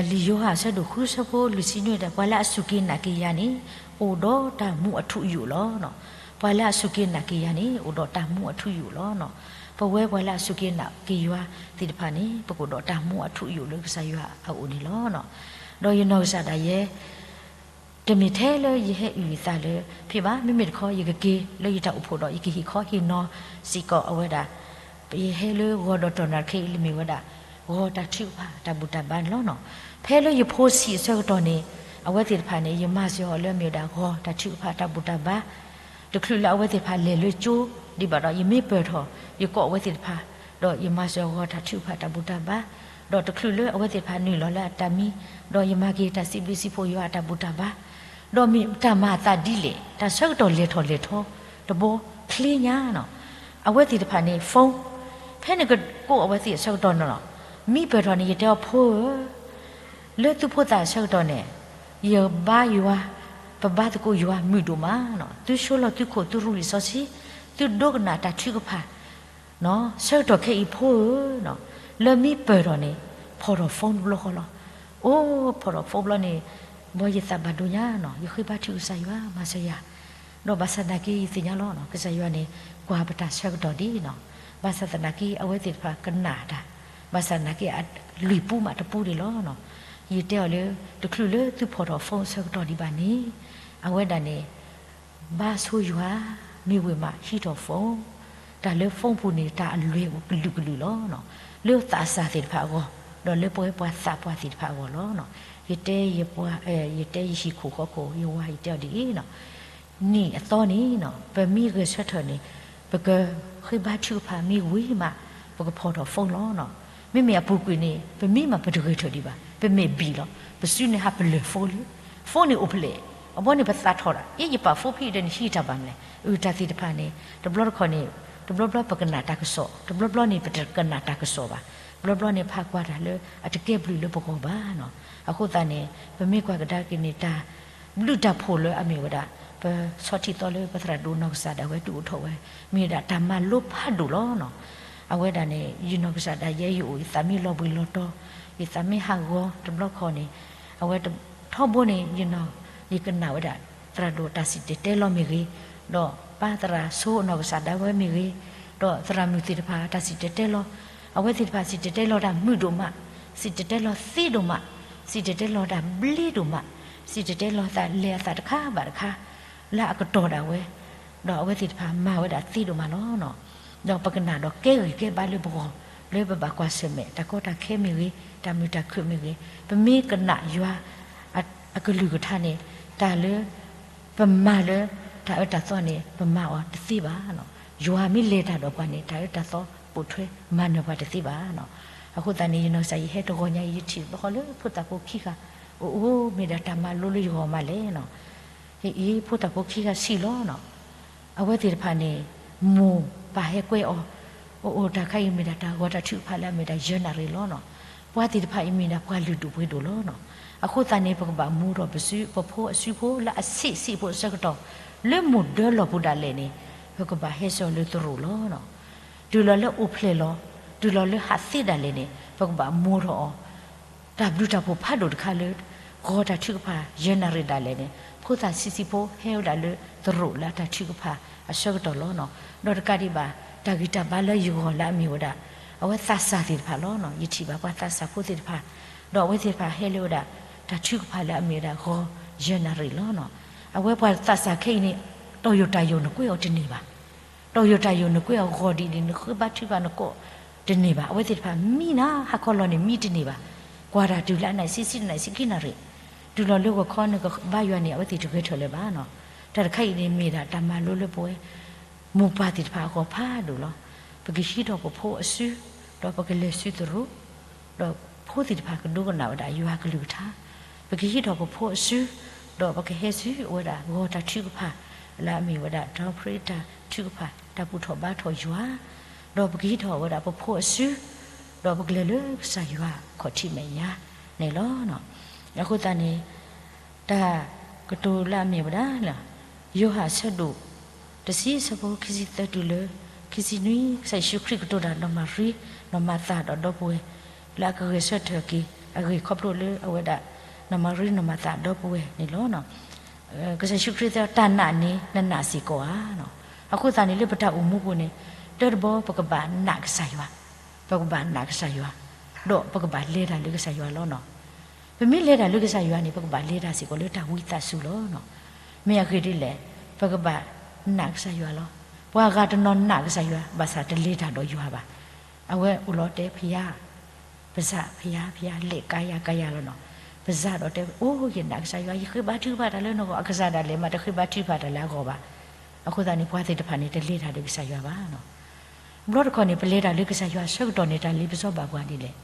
လံာ်ယိၤဟၣ်အဆၢဒိၣ်ဃုဆၢဖိလွံၢ်ဆံနွံဒီး ပှၤလၢအစူၢ်က့ၤနာ်က့ၤယၤန့ၣ် အိၣ်ဒီးတၢ်မူအထူအယိာ်လီၤ. ပှၤလၢအစူၢ်က့ၤနာ်က့ၤယၤန့ၣ် အိၣ်ဒီးတၢ်မူအထူအယိာ်လီၤ. ပဝဲပှၤလၢအစူၢ်က့ၤနာ်က့ၤယွၤသ့ၣ်တဖၣ်န့ၣ် ပကအိၣ်ဒီးတၢ်မူအထူအယိာ်လၢကစၢ်ယွၤအအိၣ်န့ၣ်လီၤ. ဒီးယနီၢ်ကစၢ်ဒၣ်ယဲ တမ့ၢ်ထဲလၢယဟဲအုၣ်ယသးလၢဖံးဘၣ်, မ့မ့ၢ်တခီ ယကက့ၤလၢယတၢ်အိၣ်ဖှိၣ်ဒီး ယကဟ့ၣ်ခီဟ့ၣ်နီၤစ့ၢ်ကီးအဝဲဒၣ်, ယဟဲလၢဂီၤဒီးတီၢ်နၤတခါအံၤ လၢမ့ၢ်ဝဲဒၣ် ဂီၤတၢ်ထုကဖၣ်တၢ်ဘူၣ်တၢ်ဘါန့ၣ်လီၤ. ဖဲလၢယဖိဆံးအဆၢကတီၢ်န့ၣ် အဝဲသ့ၣ်တဖၣ်န့ၣ် ယမၤစၢၤအီၤလၢမ့ၢ်ဝဲဒၣ် ဂီၤတၢ်ထုကဖၣ်တၢ်ဘူၣ်တၢ်ဘါ တချုးလၢအဝဲသ့ၣ်တဖၣ်လဲၤလၢကၠိဒံးဘၣ်ဒီး ယမ့ၢ်ပၢၢ်ထီၣ် ယကိးအဝဲသ့ၣ်တဖၣ်, ဒီးယမၤစၢၤဂီၤတၢ်ထုကဖၣ်တၢ်ဘူၣ်တၢ်ဘါ, ဒီးတချုးလၢအဝဲသ့ၣ်တဖၣ်နုာ်လီၤလၢအတၢ်မံ, ဒီးယမၤက့ၤတၢ်စံးဘျုးစံးဖှိၣ်ယွၤအတၢ်ဘူၣ်တၢ်ဘါ, ဒီးမ့ၢ်တၢ်မၤအသးဒ်လဲၣ် တၢ်ဆၢကတီၢ်လဲၤထီၣ်လဲၤထီ တဘျီချ့ညါနီၤ, အဝဲသ့ၣ်တဖၣ်န့ၣ် phone, ဖဲနကကိးအဝဲသ့ၣ်အဆၢကတီၢ်န့ၣ်လီၤ. မံပၢၢ်ထီၣ်န့ၣ် ယတဲအီၤ ဖိဧၢ, လၢသုဖိသၣ်အဆၢကတီၢ်န့ၣ် ယဘါယွၤ, ပဘါသကိးယွၤမုာ်ဒိၣ်မးလီၤ. သုဆိလီၢ်သုခိၣ် သုရူလံာ်စီဆှံ, သုဒိကနၣ်တၢ်ထုကဖၣ် ဆၢကတီၢ်ခဲအံၤ ဖိဧၢ, လၢမံပၢၢ်ထီၣ်န့ၣ် ဖီၣ်ထီၣ် phone တဘျီဃီလီၤ. အိၣ်ဖီၣ်ထီၣ် phone ဘျီန့ၣ် ဘီယသးဘၣ်ဒိညါနီၤ, ယဃ့ဘါထုကစၢ်ယွၤ မၤစၢၤယၤ, ဒီးဘၣ်ဆၣ်သနာ်က့ ယသ့ၣ်ညါလီၤနီၤ, ကစၢ်ယွၤန့ၣ် ကွၢ်ပတၢ်ဆၢကတီၢ်ဒ်နီၤ, ဘၣ်ဆၣ်သနာ်က့ အဝဲသ့ၣ်တဖၣ်ကနၣ်တၢ်, ဘၣ်ဆၣ်သနာ်က့ အလွံၢ်ပူမးတပူဒံးလီၤနီၤ. ယတဲအီၤလၢ တချုးလၢသုဖီၣ်ထီၣ် phone အဆၢကတီၢ်ဒံးဘၣ်န့ၣ်, အဝဲဒၣ်န့ၣ် ဘါဆိယွၤ, မ့ၢ်ဝံၤမးဟံးထီၣ် phone, တၢ်လၢ phone ပူၤန့ၣ် တၢ်အလွဲၢ်အိၣ်ကလုာ်ကလုာ်လီၤ. လၢသးစၢ်သ့ၣ်တဖၣ်အဂီၢ်, ဒီးလၢပဝဲပှၤသးပှၢ်သ့ၣ်တဖၣ်အဂီၢ်လီၤ. ယတဲယပှၤ, ယတဲယဟံၣ်ခိၣ်ဃီခိၣ် ယဝၤ ယတဲအီၤဒ်အံၤနီၤ, နံၣ်အသီန့ၣ်နီၤ ပမ့ၢ်ဂဲၤဆၢထၢၣ်န့ၣ် ပကဃ့ဘါထုကဖၣ်မ့ၢ်ဝံၤမး ပကဖီၣ်ထီၣ် phone လီၤနီၤ. မ့မ့ၢ်အပူၤကွံာ်န့ၣ် ပမ့ၢ်မးပတဂဲၤထၢၣ်ဒံးဘၣ်, ပမဲာ်ဘံၣ်လီၤ, ပစုန့ၣ်ဟးပလၢၢ် phone လံ. phone န့ၣ်အိၣ်ဖျဲၣ်, အဘီန့ၣ်ပသးထီၣ်ဒၣ်, အ့ ယပာ် phone ဖဲအံၤဒီးနဟံးတၢ်ဘၣ်မလဲၣ်. အု တၢ်သ့ၣ်တဖၣ်န့ၣ် တဘျီတခီၣ်န့ၣ် တဘျီဘျီပကနၣ်တၢ်ကစီၣ်, တဘျီဘျီန့ၣ် ပတကနၣ်တၢ်ကစီၣ်ဘၣ်. တဘျီဘျီန့ၣ် ပဟးကွၢ်တၢ်လၢအတကဲဘျုးလၢပဂီၢ်ဘၣ်နီၤ. အဃိသတးန့ၣ် ပမ့ၢ်ကွၢ်ကဒါက့ၤန့ၣ် တၢ်ဘျုးတၢ်ဖှိၣ်လၢအမ့ၢ်ဝဲဒၣ် ပဆီထံသီလၢပသရၣ်ဒိၣ်နီၢ်ကစၢ်ဒၣ်ဝဲဒၣ်အိၣ်ထီၣ်ဝဲ မ့ၢ်ဝဲဒၣ်တၢ်မၤလိဖးဒိၣ်လီၤနီၤ. အဝဲဒၣ်န့ၣ် ယနီၢ်ကစၢ်ဒၣ်ယဲယအိၣ် ယသးမ့ၢ်လီၤဘှံးလီၤတီၤ, ယသးမ့ၢ်ဟးဂီၤတဘျီခီန့ၣ်, အဝဲထီဘိန့ၣ် ယနီၢ်, ယကနၣ်ဝဲဒၣ် သရၣ်ဒိၣ်တၢ်စံၣ်တဲၤတဲလီၤမ့ၢ်ဂ့ၤ, ဒီးပၢ်သရၣ်ဆိနီၢ်ကစၢ်ဒၣ်ဝဲမ့ၢ်ဂ့ၤ, ဒီးသရၣ်မုၣ်သ့ၣ်တဖၣ်တၢ်စံၣ်တဲၤတဲလီၤ, အဝဲသ့ၣ်တဖၣ်စံၣ်တဲၤတဲလီၤတၢ်မုာ်ဒိၣ်မး, စံၣ်တဲၤတဲလီၤသ့ဒိၣ်မး, စံၣ်တဲၤတဲလီၤတၢ်ဘျ့ဒိၣ်မး, စံၣ်တဲၤတဲလီၤသးလဲၤအသးတခါဘၣ်တခါ လၢအကတီၢ်ဒၣ်ဝဲ, ဒီးအဝဲသ့ၣ်တဖၣ်မၤဝဲဒၣ်သ့ဒိၣ်မးလီၤ. ဒီးပကနၣ်ဒီးကဲဂံၢ်ကဲဘါလၢပဂီၢ်, လၢပဘၣ်ကွၢ်ဆၢၣ်မဲာ် တၢ်ကီတၢ်ခဲမ့ၢ်ဂ့ၤ, တၢ်မုာ်တၢ်ခုၣ်မ့ၢ်ဂ့ၤ, ပမ့ၢ်ကနၣ်ယွၤ အကလုၢ်ကထါန့ၣ်, တၢ်လၢ ပမၤလၢ တၢ်အၢတၢ်သီန့ၣ် ပမၤအီၤတသ့ဘၣ်. ယွၤမ့ၢ်လဲၤတၢ်ဒီးပှၤန့ၣ် တၢ်အၢတၢ်သီပိာ်ထွဲမၤနၢၤပှၤတသ့ဘၣ်. အဃိသတးန့ၣ် ယနီၢ်ကစၢ် ယဟဲတဂီၤညါအံၤ ယထံၣ်သဃီလၢဖိသၣ်ဖိခံဂၤ အိၣ်အိၣ်မ့ၢ်ဒၣ်တၢ်မၤလိလၢယဂီၢ်မးလဲၣ်နီၤ. အ့ ဖိသၣ်ဖိခံဂၤဆံးလီၤနီၤ. အဝဲသ့ၣ်တဖၣ်န့ၣ် မိၢ်ပၢ်ဟဲကွဲအီၤ, အိၣ်အိၣ်တၢ်ခါအံၤမ့ၢ်ဒၣ်တၢ်ဂီၤတၢ်ထုကဖၣ်လၢအမ့ၢ်ဒၣ်ယဲၢ်နၣ်ရံၣ်လီၤနီၤ. ပှၤသ့ၣ်တဖၣ်အံၤမ့ၢ်ဒၣ်ပှၤလုၢ်ဒိၣ်ပှ့ၤဒိၣ်လီၤနီၤ. အဃိသတးန့ၣ် ပကဘၣ်မူထီၣ်ပစု ပဖိအစုဖိလၢအဆံးဆံးဖိအဆၢကတီၢ် လၢမိၢ်ဒၢလီၢ်ပူၤဒၣ်လဲာ်န့ၣ် ပကဘၣ်ဟဲစိာ်လၢသရိာ်လီၤနီၤ. တုၤလီၤလၢအိၣ်ဖျဲၣ်လီၤ, တုၤလီၤလၢဟးသ့ဒၣ်လဲာ်န့ၣ် ပကဘၣ်မူထီၣ်အီၤ တၢ်ဘျုးတၢ်ဖှိၣ်ဖးဒိၣ်တခါလၢ ဂီၤတၢ်ထုကဖၣ်ယဲၢ်နၣ်ရံၣ်ဒၣ်လဲာ်န့ၣ် ဖိသၣ်ဆံးဆံးဖိဟဲဝဲဒၣ်လၢသရိာ်လၢအတၢ်ထုကဖၣ်အဆၢကတီၢ်လီၤနီၤ. ဒီးတကးဒံးဘၣ် တၢ်ဂံၢ်တၢ်ဘါလၢယဂီၢ်လၢအမ့ၢ်ဝဲဒၣ် အဝဲသးစၢ်သ့ၣ်တဖၣ်လီၤနီၤ. ယထံၣ်ဘၣ်ပှၤသးစၢ်ဖိသ့ၣ်တဖၣ် ဒီးအဝဲသ့ၣ်တဖၣ်ဟဲလၢဝဲဒၣ် တၢ်ထုကဖၣ်လၢအမ့ၢ်ဝဲဒၣ်ဂီၤယဲၢ်နၣ်ရံၣ်လီၤနီၤ. အဝဲပှၤသးစၢ်ခဲအံၤန့ၣ် တီၢ်ယိာ်တၢ်ယိာ်နကွဲးအီၤတန့ၢ်ဘၣ်. တီၢ်ယိာ်တၢ်ယိာ်နကွဲးအီၤဂီၤဒ်န့ၣ် နဃ့ဘါထုကဖၣ်နကိးတန့ၢ်ဘၣ်. အဝဲသ့ၣ်တဖၣ်မံနၤ ဟါခီလီၤန့ၣ် မံတန့ၢ်ဘၣ်. ကွၢ်တၢ်တုၤလၢအနၣ်ဆံဆံနၣ်ဆံခံနၣ်ရံၣ်, တုၤလီၤလၢဂီၤခီနကဘါယွၤန့ၣ် အဝဲသ့ၣ်တဂဲၤထၢၣ်လၢၤဘၣ်နီၤ. တၢ်တခါအံၤန့ၣ်မ့ၢ်ဒၣ်တၢ်မၤလိလၢပဝဲ မိၢ်ပၢ်သ့ၣ်တဖၣ်အဂီၢ်ဖးဒိၣ်လီၤ. ပကဟံးထီၣ်ပဖိအစု, ဒီးပကလဲၤဆူသရိာ်, ဒီးဖိသ့ၣ်တဖၣ်ကဒိကနၣ်ဝဲဒၣ်ယွၤကလုၢ်ကထါ. ပကဟံးထီၣ်ပဖိအစု, ဒီးပကဟဲဆူအဝဲဒၣ်ဂီၤတၢ်ထုကဖၣ် လၢအမ့ၢ်ဝဲဒၣ် တၢ်ဖရံးတၢ်ထုကဖၣ် တၢ်ဘူၣ်ထီၣ်ဘါထီၣ်ယွၤ, ဒီးပကဟံးထီၣ်ဝဲဒၣ်ပဖိအစု, ဒီးပကလဲၤလၢကစၢ်ယွၤခီၣ်ထံးမဲာ်ညါန့ၣ်လီၤ. အဃိသတးန့ၣ် တၢ်ကတိၤလၢအမ့ၢ်ဝဲဒၣ်လၢ ယိၤဟၣ်အဆၢဒိၣ်တဆံ အဆၢဖိခံဆံသၢတုၤလၢ ခံဆံနွံ ကစၢ်ယ့ၣ်ၡူးခရံာ်ကတိၤတၢ်ဒီးမၤရံ နီၢ်မၤသၤဒီးဒီပုၢ်ဝဲၢ် လၢအကဂဲၤဆၢထၢၣ်က့ၤအဂ့ၢ်ခီဖျိလၢအဝဲဒၣ် နီၢ်မၤရံ နီၢ်မၤသၤဒီပုၢ်ဝဲၢ်န့ၣ်လီၤ. ကစၢ်ယ့ၣ်ၡူးခရံာ်တဲ တၢ်နာ်န့ၣ် နနာ်စ့ၢ်ကီးဧါ. အဃိသတးန့ၣ် လၢပတၢ်အိၣ်မူပူၤန့ၣ် တၢတဘီပကဘၣ်နာ်ကစၢ်ယွၤ, ပကဘၣ်နာ်ကစၢ်ယွၤ, ဒီးပကဘၣ်လဲၤတၢ်လၢကစၢ်ယွၤလီၤနီၤ. ပမ့ၢ်လဲၤတၢ်လၢကစၢ်ယွၤန့ၣ် ပကဘၣ်လဲၤတၢ်စ့ၢ်ကီးလၢတၢ်ဝံသးစူၤလီၤနီၤ. မ့ၢ်အဂ့ၢ်ဒ်လဲၣ်, ပကဘၣ်နာ်ကစၢ်ယွၤလီၤ. ပှၤဂၤတနီၤနာ်ကစၢ်ယွၤ ဘၣ်ဆၣ်တလဲၤတၢ်ဒီးယွၤဘၣ်. အဝဲအိၣ်လီၤတဲဖယါ, ပစၢ်ဖယါ, ဖယါလဲၤကါယၤကါယၤလီၤနီၤ. ပစၢ်ဒီးတဲ အိၣ်ယနာ်ကစၢ်ယွၤ, ယဃ့ဘါထုကဖၣ်တၢ်လၢနဂီၢ်, အကစၢ်ဒၣ်လဲာ်မးတဃ့ဘါထုကဖၣ်တၢ်လၢအဂီၢ်ဘၣ်. အဃိသတးန့ၣ် ပှၤသ့ၣ်တဖၣ်န့ၣ် တလဲၤတၢ်လၢကစၢ်ယွၤဘၣ်နီၤ. ဘျီတခီန့ၣ် ပလဲၤတၢ်လၢကစၢ်ယွၤအဆၢကတီၢ်န့ၣ် တၢ်လ့ပစီဘၣ်ပှၤဒ်လဲၣ်.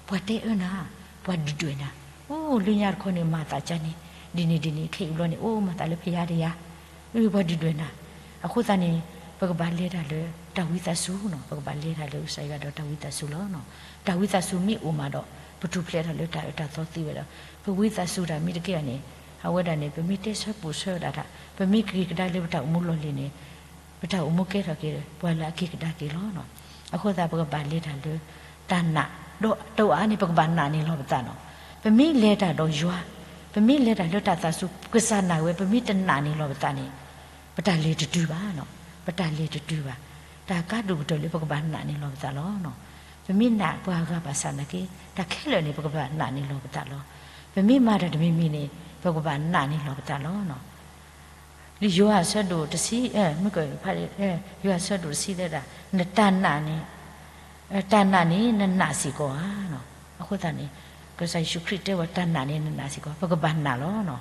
ပှၤတဲအၢနၤ, ပှၤဒုၣ်ဒွဲၣ်နၤ. အိၣ်လၢညါတခီန့ၣ် မၤသးကန့ၣ်, ဒ်န့ၣ်ဒ်န့ၣ် ခဲအံၤဘျီန့ၣ် အိၣ်မၤသးလၢဖယါတယါ, အၢ ပှၤဒုၣ်ဒွဲၣ်နၤ. အဃိသတးန့ၣ် ပကဘၣ်လဲၤတၢ်လၢတၢ်ဝံသးစူၤနီၤ, ပကဘၣ်လဲၤတၢ်လၢကစၢ်ယွၤဒီးတၢ်ဝံသးစူၤလီၤ. တၢ်ဝံသးစူၤမ့ၢ်အိၣ်မးဒီး ပထူၣ်ဖျဲးထီၣ်လၢတၢ်အၢတၢ်သီသ့ဝဲလီၤ. ပဝံသးစူၤတၢ်မ့ၢ်တကဲဘၣ်န့ၣ် အဝဲဒၣ်န့ၣ် ပမ့ၢ်တဲဆၢပိာ်ဆၢဝဲဒၣ်တၢ်, ပမ့ၢ်က့ၤကဒါလၢပတၢ်အိၣ်မူလီၢ်လံၤန့ၣ် ပတၢ်အိၣ်မူကဲထီၣ်က့ၤ ပှၤလၢအက့ၤကဒါက့ၤလီၤ. အဃိသတး ပကဘၣ်လဲၤတၢ်လၢတၢ်နာ်, ဒီးတအိၣ်အါန့ၣ် ပကဘၣ်နာ်န့ၢ်လီၤပသးနီၤ. ပမ့ၢ်လဲၤတၢ်ဒီးယွၤ, ပမ့ၢ်လဲၤတၢ်လၢတၢ်သးစူၤ ကစၢ်နာ်ဝဲ ပမ့ၢ်တနာ်န့ၢ်လီၤပသးန့ၣ် ပတၢ်လဲၤတတုၤဘၣ်နီၤ, ပတၢ်လဲၤတတုၤဘၣ်. တၢ်ကါဒိၣ်ကတၢၢ်လၢပကဘၣ်နာ်န့ၢ်လီၤပသးလီၤ. ပမ့ၢ်နာ်ပှၤဂၤဘၣ်ဆၣ်နာ်က့ တၢ်ခဲလၢာ်န့ၣ် ပကဘၣ်နာ်န့ၢ်လီၤပသးလီၤ. ပမ့ၢ်မၤတၢ်တမံၤမံၤန့ၣ် ပကဘၣ်နာ်န့ၢ်လီၤပသးလီၤ. လံာ်ယိၤဟၣ်ဆၢဒိၣ်တဆံ, မ့ၢ်က, ယိၤဟၣ်ဆၢဒိၣ်တဆံတဲဒၣ် နတၢ်နာ်န့ၣ်, တၢ်နာ်န့ၣ် နနာ်စ့ၢ်ကီးဧါ. အဃိသတးန့ၣ် ကစၢ်ယ့ၣ်ၡူးခရံာ်တဲဝဲတၢ်နာ်န့ၣ် နနာ်စ့ၢ်ကီး, ပကဘၣ်နာ်လီၤ.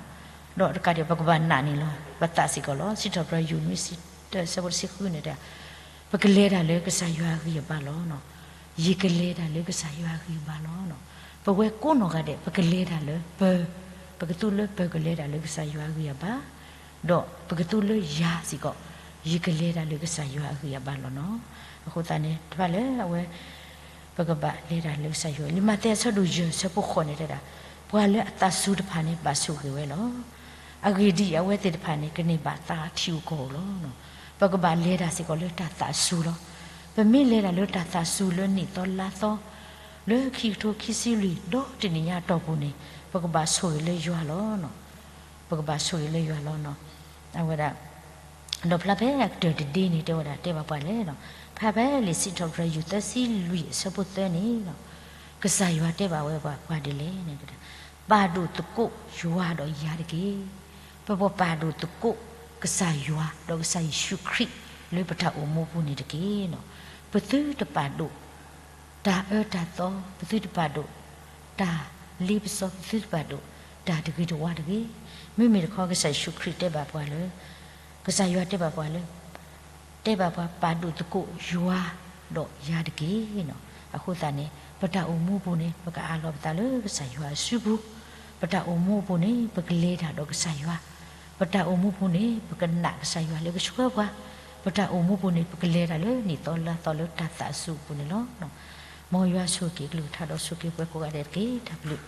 ဒီးတကးဒံး ပကဘၣ်နာ်န့ၢ်လီၤပသးစ့ၢ်ကီးလီၤ. စံးထီၣ်ပတြၢၤ ယူၢ်နွံဆံတၢ အဆၢဖိတဆံဃုန့ၣ်တဲ ပကလဲၤတၢ်လၢကစၢ်ယွၤအဂံၢ်အဘါလီၤ. ယကလဲၤတၢ်လၢကစၢ်ယွၤအဂံၢ်အဘါလီၤ. ပဝဲကိးနီၢ်ဂၤဒဲး ပကလဲၤတၢ်လၢပ, ပကသူလၢပကလဲၤတၢ်လၢကစၢ်ယွၤအဂံၢ်အဘါ, ဒီးပကသူလၢယၤစ့ၢ်ကီး ယကလဲၤတၢ်လၢကစၢ်ယွၤအဂံၢ်အဘါလီၤနီၤ. အဃိသတးန့ၣ် တဖၣ်လၢအဝဲ ပကဘၣ်လဲၤတၢ်လၢကစၢ်ယွၤ, လံာ်မးသဲအဆၢဒိၣ်ယဲၢ် အဆၢဖိဃိးန့ၣ်တဲဒၣ်, ပှၤလၢအသးစူၤတဖၣ်န့ၣ် ဘၣ်ဆိၣ်ဂ့ၤဝဲလီၤ. အဂ့ၢ်ဒ်အံၤ, အဝဲသ့ၣ်တဖၣ်န့ၣ် ကန့ၢ်ဘၣ်သးထံဧိၤကီၢ်ဧိၤလီၤ. ပကဘၣ်လဲၤတၢ်စ့ၢ်ကီးလၢတၢ်သးစူၤလီၤ. ပမ့ၢ်လဲၤတၢ်လၢတၢ်သးစူၤလၢနံၣ်သီလါသီ လၢခံကထိခံဆံလွံၢ် ဒီတနံၣ်ညါအတီၢ်ပူၤန့ၣ် ပကဘၣ်ဆိၣ်ဂ့ၤလၢယွၤလီၤ. ပကဘၣ်ဆိၣ်ဂ့ၤလၢယွၤလီၤနီၤ. အဝဲဒၣ် ဒီးဖျါဖဲအကတၢၢ်တဒ့န့ၣ် တဲဝဲဒၣ် တဲဘၣ်ပှၤလဲၣ်နီၤ. ဖဲဖဲလံာ်စံးထီၣ်ပတြၢၤ ယူၢ်သၢဆံလွံၢ် အဆၢဖိသၢန့ၣ်နီၤ, ကစၢ်ယွၤတဲဘၣ်ဝဲပှၤဒ်လဲၣ်န့ၣ်, ပာ်ဒိၣ်သကိးယွၤဒီးယၤတက့ၢ်. ပပာ်ဒိၣ်သကိးကစၢ်ယွၤ ဒီးကစၢ်ယ့ၣ်ၡူးခရံာ်လၢပတၢ်အိၣ်မူအပူၤန့ၣ်တက့ၢ်နီၤ. ပသုတပာ်ဒိၣ် တၢ်အၢတၢ်သီ, ပသုတပာ်ဒိၣ် တၢ်လ့ပစီ, ပသုတပာ်ဒိၣ်တၢ်တဂ့ၤတဝါတဂ့ၤ. မ့မ့ၢ်တခီ ကစၢ်ယ့ၣ်ၡူးခရံာ်တဲဘၣ်ပှၤလၢ, ကစၢ်ယွၤတဲဘၣ်ပှၤလၢ, တဲဘၣ်ပှၤ ပာ်ဒိၣ်သကိးယွၤဒီးယၤတက့ၢ်နီၤ. အဃိသတးန့ၣ် ပတၢ်အိၣ်မူအပူၤန့ၣ် ပကအးလီၤပသးလၢကစၢ်ယွၤအစုပူၤ, ပတၢ်အိၣ်မူအပူၤန့ၣ် ပကလဲၤတၢ်ဒီးကစၢ်ယွၤ, ပတၢ်အိၣ်မူအပူၤန့ၣ် ပကနာ်ကစၢ်ယွၤလၢကဆှၢပှၤ, ပတၢ်အိၣ်မူအပူၤန့ၣ် ပကလဲၤတၢ်လၢနံၣ်သီလါသီလၢတၢ်သးစူၤအပူၤန့ၣ်လီၤ. မ်ယွၤဆိၣ်ဂ့ၤကလုၢ်ကထါဒီးဆိၣ်ဂ့ၤပှၤကိးဂၤဒဲးတက့ၢ်. တၢ်ဘျုး